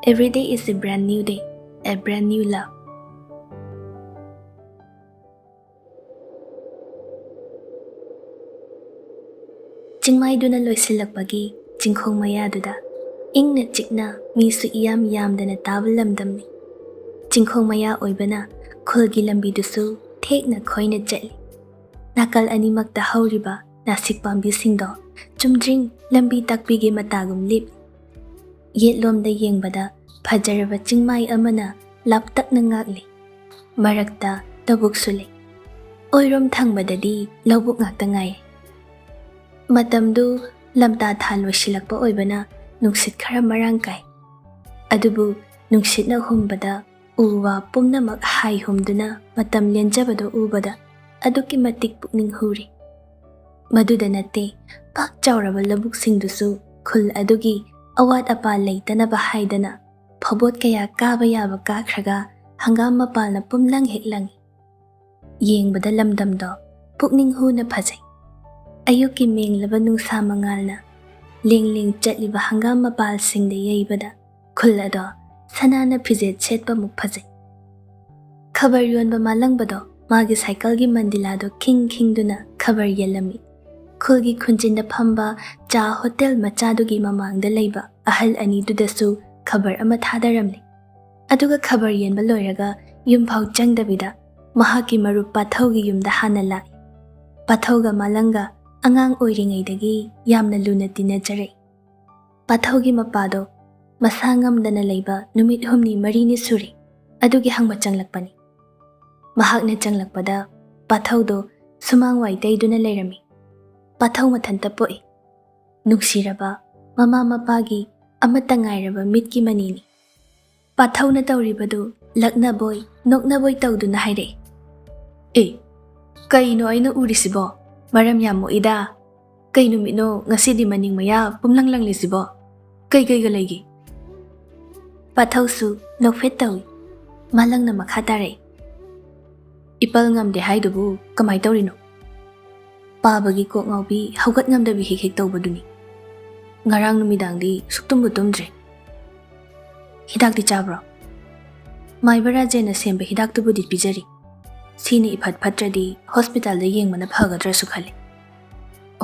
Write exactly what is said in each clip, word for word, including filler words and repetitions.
Every day is a brand new day, a brand new love. ꯆꯤꯡꯃꯥꯏꯗꯨꯅ ꯂꯣꯏꯁꯤꯜꯂꯛꯄꯒꯤ ꯆꯤꯡꯈꯣꯡ ꯃꯌꯥꯗꯨꯗ ꯏꯪꯅ ꯆꯤꯛꯅ ꯃꯤꯁꯨ ꯏꯌꯥꯝ ꯌꯥꯝꯗꯅ ꯇꯥꯕ ꯂꯝꯗꯝꯅꯤ꯫ ꯆꯤꯡꯈꯣꯡ ꯃꯌꯥ ꯑꯣꯏꯕꯅ ꯈꯨꯜꯒꯤ ꯂꯝꯕꯤꯗꯨꯁꯨ ꯊꯦꯛꯅ ꯈꯣꯏꯅ ꯆꯠꯂꯤ꯫ ꯅꯥꯀꯜ ꯑꯅꯤꯃꯛꯇ ꯍꯧꯔꯤꯕ ꯅꯥꯁꯤꯛ ꯄꯥꯝꯕꯤꯁꯤꯡꯗꯣ ꯆꯨꯝꯗ꯭ꯔꯤꯡ ꯂꯝꯕꯤ ꯇꯥꯛꯄꯤꯒꯤ ꯃꯇꯥꯒꯨꯝ ꯂꯦꯞꯂꯤ꯫ ꯌꯦꯠꯂꯣꯝꯗ ꯌꯦꯡꯕꯗ ꯐꯖꯔꯕ ꯆꯤꯡꯃꯥꯏ ꯑꯃꯅ ꯂꯥꯞꯇꯛꯅ ꯉꯥꯛꯂꯤ꯫ ꯃꯔꯛꯇ ꯂꯧꯕꯨꯛꯁꯨ ꯂꯩ꯫ ꯑꯣꯏꯔꯣꯝ ꯊꯪꯕꯗꯗꯤ ꯂꯧꯕꯨꯛ ꯉꯥꯛꯇ ꯉꯥꯏꯔꯦ꯫ ꯃꯇꯝꯗꯨ ꯂꯝꯇꯥ ꯊꯥ ꯂꯣꯏꯁꯤꯜꯂꯛꯄ ꯑꯣꯏꯕꯅ ꯅꯨꯡꯁꯤꯠ ꯈꯔ ꯃꯔꯥꯡ ꯀꯥꯏ꯫ ꯑꯗꯨꯕꯨ ꯅꯨꯡꯁꯤꯠꯅ ꯍꯨꯝꯕꯗ ꯎ ꯋꯥ ꯄꯨꯝꯅꯃꯛ ꯍꯥꯏ ꯍꯨꯝꯗꯨꯅ ꯃꯇꯝ ꯂꯦꯟꯖꯕꯗꯨ ꯎꯕꯗ ꯑꯗꯨꯛꯀꯤ ꯃꯇꯤꯛ ꯄꯨꯛꯅꯤꯡ ꯍꯨꯔꯤ꯫ ꯃꯗꯨꯗ ꯅꯠꯇꯦ, ꯄꯥꯛ ꯆꯥꯎꯔꯕ ꯂꯧꯕꯨꯛꯁꯤꯡꯗꯨꯁꯨ ꯈꯨꯜ ꯑꯗꯨꯒꯤ ꯑꯋꯥꯠ ꯑꯄꯥ ꯂꯩꯇꯅꯕ ꯍꯥꯏꯗꯅ ꯐꯕꯣꯠ ꯀꯌꯥ ꯀꯥꯕ ꯌꯥꯕ ꯀꯥꯈ꯭ꯔꯒ ꯍꯪꯒꯥꯝ ꯃꯄꯥꯜꯅ ꯄꯨꯝꯂꯪ ꯍꯦꯛ ꯂꯪꯏ꯫ ꯌꯦꯡꯕꯗ ꯂꯝꯗꯝꯗꯣ ꯄꯨꯛꯅꯤꯡ ꯍꯨꯅ ꯐꯖꯩ꯫ ꯑꯌꯨꯛꯀꯤ ꯃꯦꯡꯂꯕ ꯅꯨꯡꯁꯥ ꯃꯉꯥꯜꯅ ꯂꯦꯡ ꯂꯦꯡ ꯆꯠꯂꯤꯕ ꯍꯪꯒꯥꯝ ꯃꯄꯥꯜꯁꯤꯡꯗ ꯌꯩꯕꯗ ꯈꯨꯜ ꯑꯗꯣ ꯁꯅꯥꯅ ꯐꯤꯖꯦꯠ ꯁꯦꯠꯄꯃꯨꯛ ꯐꯖꯩ꯫ ꯈꯕꯔ ꯌꯣꯟꯕ ꯃꯥꯂꯪꯕꯗꯣ ꯃꯥꯒꯤ ꯁꯥꯏꯀꯜꯒꯤ ꯃꯟꯗꯤꯂꯥꯗꯣ ꯈꯤꯡ ꯈꯤꯡꯗꯨꯅ ꯈꯕꯔ ꯌꯦꯜꯂꯝꯃꯤ꯫ ꯈꯨꯜꯒꯤ ꯈꯨꯟꯖꯤꯟꯗ ꯐꯝꯕ ꯆꯥ ꯍꯣꯇꯦꯜ ꯃꯆꯥꯗꯨꯒꯤ ꯃꯃꯥꯡꯗ ꯂꯩꯕ ꯑꯍꯜ ꯑꯅꯤꯗꯨꯗꯁꯨ ꯈꯕꯔ ꯑꯃ ꯊꯥꯗꯔꯝꯂꯤ꯫ ꯑꯗꯨꯒ ꯈꯕꯔ ꯌꯦꯟꯕ ꯂꯣꯏꯔꯒ ꯌꯨꯝꯐꯥꯎ ꯆꯪꯗꯕꯤꯗ ꯃꯍꯥꯛꯀꯤ ꯃꯔꯨꯞ ꯄꯥꯊꯧꯒꯤ ꯌꯨꯝꯗ ꯍꯥꯟꯅ ꯂꯥꯛꯏ꯫ ꯄꯥꯊꯧꯒ ꯃꯥꯂꯪꯒ ꯑꯉꯥꯡ ꯑꯣꯏꯔꯤꯉꯩꯗꯒꯤ ꯌꯥꯝꯅ ꯂꯨꯅ ꯇꯤꯟꯅꯖꯔꯛꯏ꯫ ꯄꯥꯊꯧꯒꯤ ꯃꯄꯥꯗꯣ ꯃꯁꯥ ꯉꯝꯗꯅ ꯂꯩꯕ ꯅꯨꯃꯤꯠ ꯍꯨꯝꯅꯤ ꯃꯔꯤꯅꯤ ꯁꯨꯔꯦ꯫ ꯑꯗꯨꯒꯤ ꯍꯪꯕ ꯆꯪꯂꯛꯄꯅꯤ꯫ ꯃꯍꯥꯛꯅ ꯆꯪꯂꯛꯄꯗ ꯄꯥꯊꯧꯗꯣ ꯁꯨꯃꯥꯡ ꯋꯥꯏ ꯇꯩꯗꯨꯅ ꯂꯩꯔꯝꯃꯤ꯫ ꯄꯥꯊꯧ ꯃꯊꯟꯇ ꯄꯣꯛꯏ꯫ ꯅꯨꯡꯁꯤꯔꯕ ꯃꯃꯥ ꯃꯄꯥꯒꯤ ꯑꯃꯠꯇ ꯉꯥꯏꯔꯕ ꯃꯤꯠꯀꯤ ꯃꯅꯤꯅꯤ꯫ ꯄꯥꯊꯧꯅ ꯇꯧꯔꯤꯕꯗꯨ ꯂꯛꯅꯕꯣꯏ ꯅꯣꯛꯅꯕꯣꯏ ꯇꯧꯗꯨꯅ ꯍꯥꯏꯔꯛꯏ, "ꯑꯦ, ꯀꯩꯅꯣ ꯑꯩꯅ ꯎꯔꯤꯁꯤꯕꯣ? ꯃꯔꯝ ꯌꯥꯝ ꯃꯣꯛꯏꯗ꯫ ꯀꯩ ꯅꯨꯃꯤꯠꯅꯣ ꯉꯁꯤꯗꯤ ꯃꯅꯤꯡ ꯃꯌꯥ ꯄꯨꯝꯂꯪ ꯂꯪꯂꯤꯁꯤꯕꯣ? ꯀꯩ ꯀꯩꯒ ꯂꯩꯒꯦ?" ꯄꯥꯊꯧꯁꯨ ꯅꯣꯛꯐꯦꯠ ꯇꯧꯏ꯫ ꯃꯥꯂꯪꯅ ꯃꯈꯥ ꯇꯥꯔꯛꯏ, "ꯏꯄꯜ ꯉꯝꯗꯦ ꯍꯥꯏꯗꯨꯕꯨ ꯀꯃꯥꯏ ꯇꯧꯔꯤꯅꯣ?" ꯄꯥꯕꯒꯤ ꯀꯣꯛ ꯉꯥꯎꯕꯤ ꯍꯧꯒꯠ ꯉꯝꯗꯕꯤ ꯍꯦꯛ ꯍꯦꯛ ꯇꯧꯕꯗꯨꯅꯤ꯫ ꯉꯔꯥꯡ ꯅꯨꯃꯤꯗꯥꯡꯗꯤ ꯁꯨꯛꯇꯨꯝꯕꯨ ꯇꯨꯝꯗ꯭ꯔꯦ꯫ ꯍꯤꯗꯥꯛꯇꯤ ꯆꯥꯕ꯭ꯔꯣ? ꯃꯥꯏꯕ ꯔꯥꯖꯦꯟꯅ ꯁꯦꯝꯕ ꯍꯤꯗꯥꯛꯇꯨꯕꯨꯗꯤ ꯄꯤꯖꯔꯤ꯫ ꯁꯤꯅ ꯏꯐꯠ ꯐꯠꯇ꯭ꯔꯗꯤ ꯍꯣꯁꯄꯤꯇꯥꯜꯗ ꯌꯦꯡꯕꯅ ꯐꯒꯗ꯭ꯔꯁꯨ ꯈꯜꯂꯤ꯫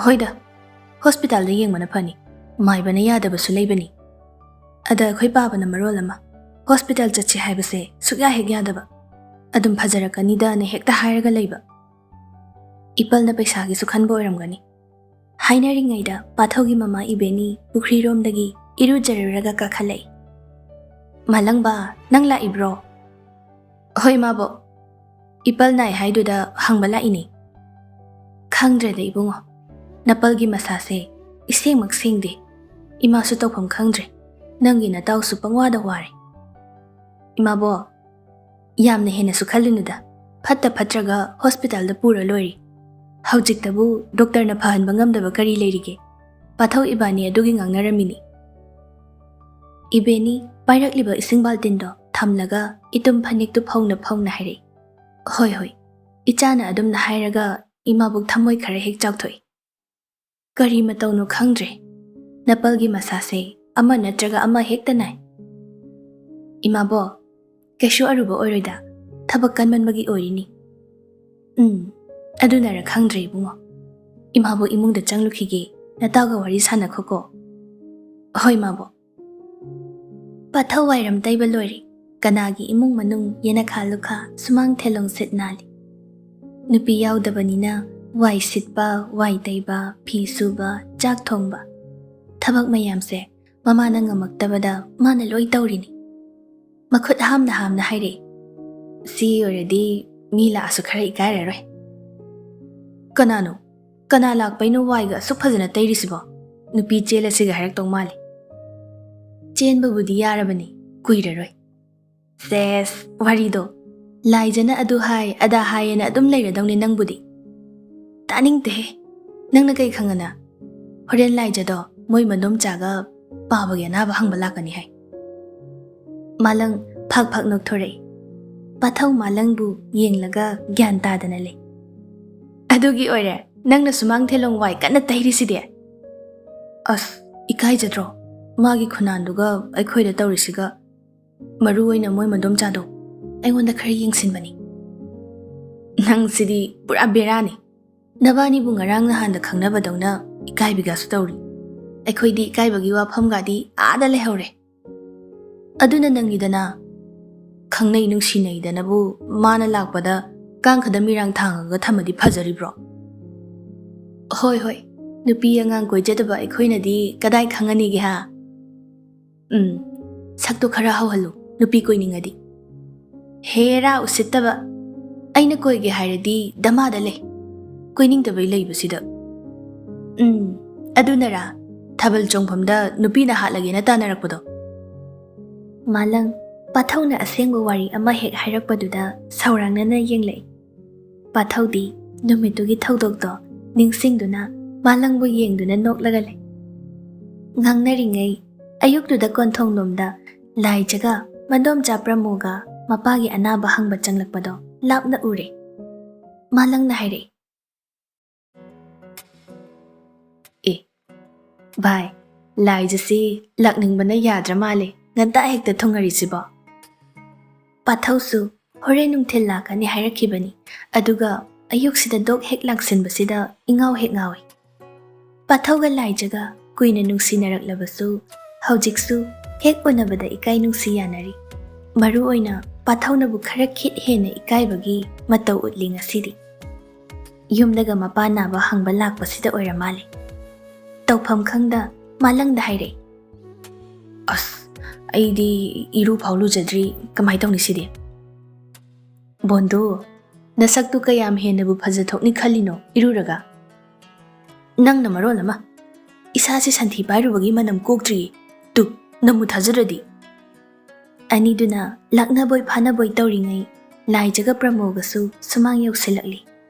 ꯍꯣꯏꯗ, ꯍꯣꯁꯄꯤꯇꯥꯜꯗ ꯌꯦꯡꯕꯅ ꯐꯅꯤ꯫ ꯃꯥꯏꯕꯅ ꯌꯥꯗꯕꯁꯨ ꯂꯩꯕꯅꯤ꯫ ꯑꯗ ꯑꯩꯈꯣꯏ ꯄꯥꯕꯅ ꯃꯔꯣꯜ ꯑꯃ, ꯍꯣꯁꯄꯤꯇꯥꯜ ꯆꯠꯁꯤ ꯍꯥꯏꯕꯁꯦ ꯁꯨꯛꯌꯥ ꯍꯦꯛ ꯌꯥꯗꯕ꯫ "ꯑꯗꯨꯝ ꯐꯖꯔꯛꯀꯅꯤꯗꯅ" ꯍꯦꯛꯇ ꯍꯥꯏꯔꯒ ꯂꯩꯕ꯫ ꯏꯄꯜꯅ ꯄꯩꯁꯥꯒꯤꯁꯨ ꯈꯟꯕ ꯑꯣꯏꯔꯝꯒꯅꯤ꯫ ꯍꯥꯏꯅꯔꯤꯉꯩꯗ ꯄꯥꯊꯧꯒꯤ ꯃꯃꯥ ꯏꯕꯦꯅꯤ ꯄꯨꯈ꯭ꯔꯤꯔꯣꯝꯗꯒꯤ ꯏꯔꯨꯖꯔꯨꯔꯒ ꯀꯥꯈꯠꯂꯛꯏ꯫ "ꯃꯥꯂꯪꯕ, ꯅꯪ ꯂꯥꯛꯏꯕ꯭ꯔꯣ?" "ꯍꯣꯏ, ꯏꯃꯥꯕꯣꯛ꯫ ꯏꯄꯜ ꯅꯥꯏ ꯍꯥꯏꯗꯨꯗ ꯍꯪꯕ ꯂꯥꯛꯏꯅꯦ꯫" "ꯈꯪꯗ꯭ꯔꯦꯗ ꯏꯕꯨꯡꯉꯣ, ꯅꯄꯜꯒꯤ ꯃꯁꯥꯁꯦ ꯏꯁꯦꯡꯃꯛ ꯁꯦꯡꯗꯦ꯫ ꯏꯃꯥꯁꯨ ꯇꯧꯐꯝ ꯈꯪꯗ꯭ꯔꯦ꯫ ꯅꯪꯒꯤ ꯅꯇꯥꯎꯁꯨ ꯄꯪꯋꯥꯗ ꯋꯥꯔꯦ꯫" "ꯏꯃꯥꯕꯣꯛ, ꯌꯥꯝꯅ ꯍꯦꯟꯅꯁꯨ ꯈꯜꯂꯨꯅꯨꯗ꯫ ꯐꯠꯇ ꯐꯠꯇ꯭ꯔꯒ ꯍꯣꯁꯄꯤꯇꯥꯜꯗ ꯄꯨꯔ ꯂꯣꯏꯔꯦ꯫ ꯍꯧꯖꯤꯛꯇꯕꯨ ꯗꯣꯛꯇꯔꯅ ꯐꯍꯟꯕ ꯉꯝꯗꯕ ꯀꯔꯤ ꯂꯩꯔꯤꯒꯦ? ꯄꯥꯊꯧ ꯏꯕꯥꯅꯤ ꯑꯗꯨꯒꯤ ꯉꯥꯡꯅꯔꯝꯃꯤꯅꯤ꯫" ꯏꯕꯦꯅꯤ ꯄꯥꯏꯔꯛꯂꯤꯕ ꯏꯁꯤꯡ ꯕꯥꯜꯇꯤꯟꯗꯣ ꯊꯝꯂꯒ ꯏꯇꯨꯝ ꯐꯅꯦꯛꯇꯨ ꯐꯧꯅ ꯐꯧꯅ ꯍꯥꯏꯔꯛꯏ꯫ "ꯍꯣꯏ, ꯍꯣꯏ, ꯏꯆꯥꯅ ꯑꯗꯨꯝꯅ ꯍꯥꯏꯔꯒ ꯏꯃꯥꯕꯣꯛ ꯊꯃꯣꯏ ꯈꯔ ꯍꯦꯛ ꯆꯥꯎꯊꯣꯛꯏ꯫ ꯀꯔꯤ ꯃꯇꯧꯅꯣ ꯈꯪꯗ꯭ꯔꯦ꯫ ꯅꯄꯜꯒꯤ ꯃꯁꯥꯁꯦ ꯑꯃ ꯅꯠꯇ꯭ꯔꯒ ꯑꯃ ꯍꯦꯛꯇ ꯅꯥꯏ꯫" "ꯏꯃꯥꯕꯣꯛ, ꯀꯩꯁꯨ ꯑꯔꯨꯕ ꯑꯣꯏꯔꯣꯏꯗ, ꯊꯕꯛ ꯀꯟꯃꯟꯕꯒꯤ ꯑꯣꯏꯔꯤꯅꯤ꯫" "ꯎꯝ, ꯑꯗꯨꯅꯔ ꯈꯪꯗ꯭ꯔꯦ ꯏꯕꯨꯡꯉꯣ꯫ ꯏꯃꯥꯕꯣꯛ ꯏꯃꯨꯡꯗ ꯆꯪꯂꯨꯈꯤꯒꯦ, ꯅꯇꯥꯎꯒ ꯋꯥꯔꯤ ꯁꯥꯟꯅꯈꯣꯀꯣ꯫" "ꯍꯣꯏ, ꯏꯃꯥꯕꯣꯛ꯫" ꯄꯥꯊꯧ ꯋꯥꯏꯔꯝ ꯇꯩꯕ ꯂꯣꯏꯔꯦ꯫ ꯀꯅꯥꯒꯤ ꯏꯃꯨꯡ ꯃꯅꯨꯡ ꯌꯦꯅꯈꯥ ꯂꯨꯈꯥ ꯁꯨꯃꯥꯡ ꯊꯦꯂꯣꯡ ꯁꯤꯠ ꯅꯥꯜꯂꯤ꯫ ꯅꯨꯄꯤ ꯌꯥꯎꯗꯕꯅꯤꯅ ꯋꯥꯏ ꯁꯤꯠꯄ, ꯋꯥꯏ ꯇꯩꯕ, ꯐꯤ ꯁꯨꯕ, ꯆꯥꯛ ꯊꯣꯡꯕ, ꯊꯕꯛ ꯃꯌꯥꯝꯁꯦ ꯃꯃꯥꯅ ꯉꯝꯃꯛꯇꯕꯗ ꯃꯥꯅ ꯂꯣꯏ ꯇꯧꯔꯤꯅꯤ꯫ ꯃꯈꯨꯠ ꯍꯥꯝꯅ ꯍꯥꯝꯅ ꯍꯥꯏꯔꯛꯏ꯫ "ꯁꯤ ꯑꯣꯏꯔꯗꯤ ꯃꯤ ꯂꯥꯛꯑꯁꯨ ꯈꯔ ꯏꯀꯥꯏꯔꯔꯣꯏ꯫" "ꯀꯅꯥꯅꯣ? ꯀꯅꯥ ꯂꯥꯛꯄꯩꯅꯣ ꯋꯥꯏꯒ ꯑꯁꯨꯛ ꯐꯖꯅ ꯇꯩꯔꯤꯁꯤꯕꯣ? ꯅꯨꯄꯤ ꯆꯦꯜꯂꯁꯤꯒ ꯍꯥꯏꯔꯛꯇꯧ ꯃꯥꯜꯂꯤ꯫" "ꯆꯦꯟꯕꯕꯨꯗꯤ ꯌꯥꯔꯕꯅꯤ, ꯀꯨꯏꯔꯔꯣꯏ꯫" "ꯁꯦꯁ, ꯋꯥꯔꯤꯗꯣ꯫ ꯂꯥꯏꯖꯅ ꯑꯗꯨ ꯍꯥꯏ, ꯑꯗꯥ ꯍꯥꯏꯌꯦꯅ ꯑꯗꯨꯝ ꯂꯩꯔꯗꯧꯅꯤ ꯅꯪꯕꯨꯗꯤ꯫" "ꯇꯥꯅꯤꯡꯗꯦꯍꯦ꯫ ꯅꯪꯅ ꯀꯩ ꯈꯪꯉꯅ? ꯍꯣꯔꯦꯟ ꯂꯥꯏꯖꯗꯣ ꯃꯣꯏ ꯃꯗꯣꯝꯆꯥꯒ ꯄꯥꯕꯒꯤ ꯑꯅꯥꯕ ꯍꯪꯕ ꯂꯥꯛꯀꯅꯤ ꯍꯥꯏ꯫" ꯃꯥꯂꯪ ꯐꯥꯛ ꯐꯥꯛ ꯅꯣꯛꯊꯣꯔꯛꯏ꯫ ꯄꯥꯊꯧ ꯃꯥꯂꯪꯕꯨ ꯌꯦꯡꯂꯒ ꯒ꯭ꯌꯥꯟ ꯇꯥꯗꯅ ꯂꯩ꯫ "ꯑꯗꯨꯒꯤ ꯑꯣꯏꯔꯦ ꯅꯪꯅ ꯁꯨꯃꯥꯡ ꯊꯦꯂꯣꯡ ꯋꯥꯏ ꯀꯟꯅ ꯇꯩꯔꯤꯁꯤꯗꯤ?" "ꯑꯁ, ꯏꯀꯥꯏꯖꯗ꯭ꯔꯣ? ꯃꯥꯒꯤ ꯈꯨꯅꯥꯟꯗꯨꯒ ꯑꯩꯈꯣꯏꯗ ꯇꯧꯔꯤꯁꯤꯒ ꯃꯔꯨ ꯑꯣꯏꯅ ꯃꯣꯏ ꯃꯗꯣꯝꯆꯥꯗꯣ ꯑꯩꯉꯣꯟꯗ ꯈꯔ ꯌꯦꯡꯁꯤꯟꯕꯅꯤ꯫ ꯅꯪꯁꯤꯗꯤ ꯄꯨꯔꯥ ꯕꯦꯔꯥꯅꯤ꯫ ꯅꯕꯥꯅꯤꯕꯨ ꯉꯔꯥꯡ ꯅꯍꯥꯟꯗ ꯈꯪꯅꯕꯗꯧꯅ ꯏꯀꯥꯏꯕꯤꯒꯁꯨ ꯇꯧꯔꯤ꯫ ꯑꯩꯈꯣꯏꯗꯤ ꯏꯀꯥꯏꯕꯒꯤ ꯋꯥꯐꯝꯒꯗꯤ ꯑꯥꯗ ꯂꯩꯍꯧꯔꯦ꯫ ꯑꯗꯨꯅ ꯅꯪꯒꯤꯗꯅ ꯈꯪꯅꯩ ꯅꯨꯡꯁꯤꯅꯩꯗꯅꯕꯨ ꯃꯥꯅ ꯂꯥꯛꯄꯗ ꯀꯥꯡꯈꯗ ꯃꯤꯔꯥꯡ ꯊꯥꯡꯉꯒ ꯊꯝꯃꯗꯤ ꯐꯖꯔꯤꯕ꯭ꯔꯣ? ꯍꯣꯏ, ꯍꯣꯏ, ꯅꯨꯄꯤ ꯑꯉꯥꯡ ꯀꯣꯏꯖꯗꯕ ꯑꯩꯈꯣꯏꯅꯗꯤ ꯀꯗꯥꯏ ꯈꯪꯉꯅꯤꯒꯦ ꯍꯥ? ꯎꯝ, ꯁꯛꯇꯣ ꯈꯔ ꯍꯧꯍꯜꯂꯨ, ꯅꯨꯄꯤ ꯀꯣꯏꯅꯤꯡꯉꯗꯤ꯫ ꯍꯦꯔꯥ, ꯎꯁꯤꯠꯇꯕ! ꯑꯩꯅ ꯀꯣꯏꯒꯦ ꯍꯥꯏꯔꯗꯤ ꯗꯃꯥꯗ ꯂꯩ, ꯀꯣꯏꯅꯤꯡꯗꯕꯩ ꯂꯩꯕꯁꯤꯗ꯫ ꯎꯝ, ꯑꯗꯨꯅꯔꯥ ꯊꯥꯕꯜ ꯆꯣꯡꯐꯝꯗ ꯅꯨꯄꯤꯅ ꯍꯥꯠꯂꯒꯦꯅ ꯇꯥꯟꯅꯔꯛꯄꯗꯣ? ꯃꯥꯂꯪ, ꯄꯥꯊꯧꯅ ꯑꯁꯦꯡꯕ ꯋꯥꯔꯤ ꯑꯃ ꯍꯦꯛ ꯍꯥꯏꯔꯛꯄꯗꯨꯗ ꯁꯧꯔꯥꯡꯅꯅ ꯌꯦꯡꯂꯛꯏ꯫ ꯄꯥꯊꯧꯗꯤ ꯅꯨꯃꯤꯠꯇꯨꯒꯤ ꯊꯧꯗꯣꯛꯇꯣ ꯅꯤꯡꯁꯤꯡꯗꯨꯅ ꯃꯥꯂꯪꯕꯨ ꯌꯦꯡꯗꯨꯅ ꯅꯣꯛꯂꯒ ꯂꯩ꯫ ꯉꯥꯡꯅꯔꯤꯉꯩ ꯑꯌꯨꯛꯇꯨꯗ ꯀꯣꯟꯊꯣꯡꯂꯣꯝꯗ ꯂꯥꯏꯖꯒ ꯃꯗꯣꯝꯆꯥ ꯄ꯭ꯔꯃꯣꯒ ꯃꯄꯥꯒꯤ ꯑꯅꯥꯕ ꯍꯪꯕ ꯆꯪꯂꯛꯄꯗꯣ ꯂꯥꯞꯅ ꯎꯔꯦ꯫ ꯃꯥꯂꯪꯅ ꯍꯥꯏꯔꯛꯏ, "ꯑꯦ, ꯚꯥꯏ, ꯂꯥꯏꯖꯁꯤ ꯂꯥꯛꯅꯤꯡꯕꯅ ꯌꯥꯗ꯭ꯔ ꯃꯥꯜꯂꯦ, ꯉꯟꯇꯥ ꯍꯦꯛꯇ ꯊꯨꯡꯉꯔꯤꯁꯤꯕꯣ?" ꯄꯥꯊꯧꯁꯨ ꯍꯣꯔꯦꯟ ꯅꯨꯡꯊꯤꯜ ꯂꯥꯛꯀꯅꯤ ꯍꯥꯏꯔꯛꯈꯤꯕꯅꯤ, ꯑꯗꯨꯒ ꯑꯌꯨꯛꯁꯤꯗ ꯗꯣꯛ ꯍꯦꯛ ꯂꯥꯛꯁꯤꯟꯕꯁꯤꯗ ꯏꯉꯥꯎ ꯍꯦꯛ ꯉꯥꯎꯏ꯫ ꯄꯥꯊꯧꯒ ꯂꯥꯏꯖꯒ ꯀꯨꯏꯅ ꯅꯨꯡꯁꯤꯅꯔꯛꯂꯕꯁꯨ ꯍꯧꯖꯤꯛꯁꯨ ꯍꯦꯛ ꯎꯅꯕꯗ ꯏꯀꯥꯏ ꯅꯨꯡꯁꯤ ꯌꯥꯅꯔꯤ꯫ ꯃꯔꯨ ꯑꯣꯏꯅ ꯄꯥꯊꯧꯅꯕꯨ ꯈꯔ ꯈꯤꯠ ꯍꯦꯟꯅ ꯏꯀꯥꯏꯕꯒꯤ ꯃꯇꯧ ꯎꯠꯂꯤ ꯉꯁꯤꯗꯤ꯫ ꯌꯨꯝꯗꯒ ꯃꯄꯥ ꯅꯥꯕ ꯍꯪꯕ ꯂꯥꯛꯄꯁꯤꯗ ꯑꯣꯏꯔ ꯃꯥꯜꯂꯦ꯫ ꯇꯧꯐꯝ ꯈꯪꯗ ꯃꯥꯂꯪꯗ ꯍꯥꯏꯔꯛꯏ, "ꯑꯁ, ꯑꯩꯗꯤ ꯏꯔꯨ ꯐꯥꯎ ꯂꯨꯖꯗ꯭ꯔꯤ, ꯀꯃꯥꯏ ꯇꯧꯅꯤ ꯁꯤꯗꯤ?" "ꯕꯣꯟꯗꯨ, ꯅꯁꯛꯇꯨ ꯀꯌꯥꯝ ꯍꯦꯟꯅꯕꯨ ꯐꯖꯊꯣꯛꯅꯤ ꯈꯜꯂꯤꯅꯣ ꯏꯔꯨꯔꯒ? ꯅꯪꯅ ꯃꯔꯣꯜ ꯑꯃ, ꯏꯁꯥꯁꯤ ꯁꯟꯊꯤ ꯄꯥꯏꯔꯨꯕꯒꯤ ꯃꯅꯝ ꯀꯣꯛꯇ꯭ꯔꯤꯌꯦ꯫ ꯇꯨ, ꯅꯪꯕꯨ ꯊꯥꯖꯗ꯭ꯔꯗꯤ?" ꯑꯅꯤꯗꯨꯅ ꯂꯥꯛꯅꯕꯣꯏ ꯐꯥꯅꯕꯣꯏ ꯇꯧꯔꯤꯉꯩ ꯂꯥꯏꯖꯒ ꯄ꯭ꯔꯃꯣꯒꯁꯨ ꯁꯨꯃꯥꯡ ꯌꯧꯁꯤꯜꯂꯛꯂꯤ꯫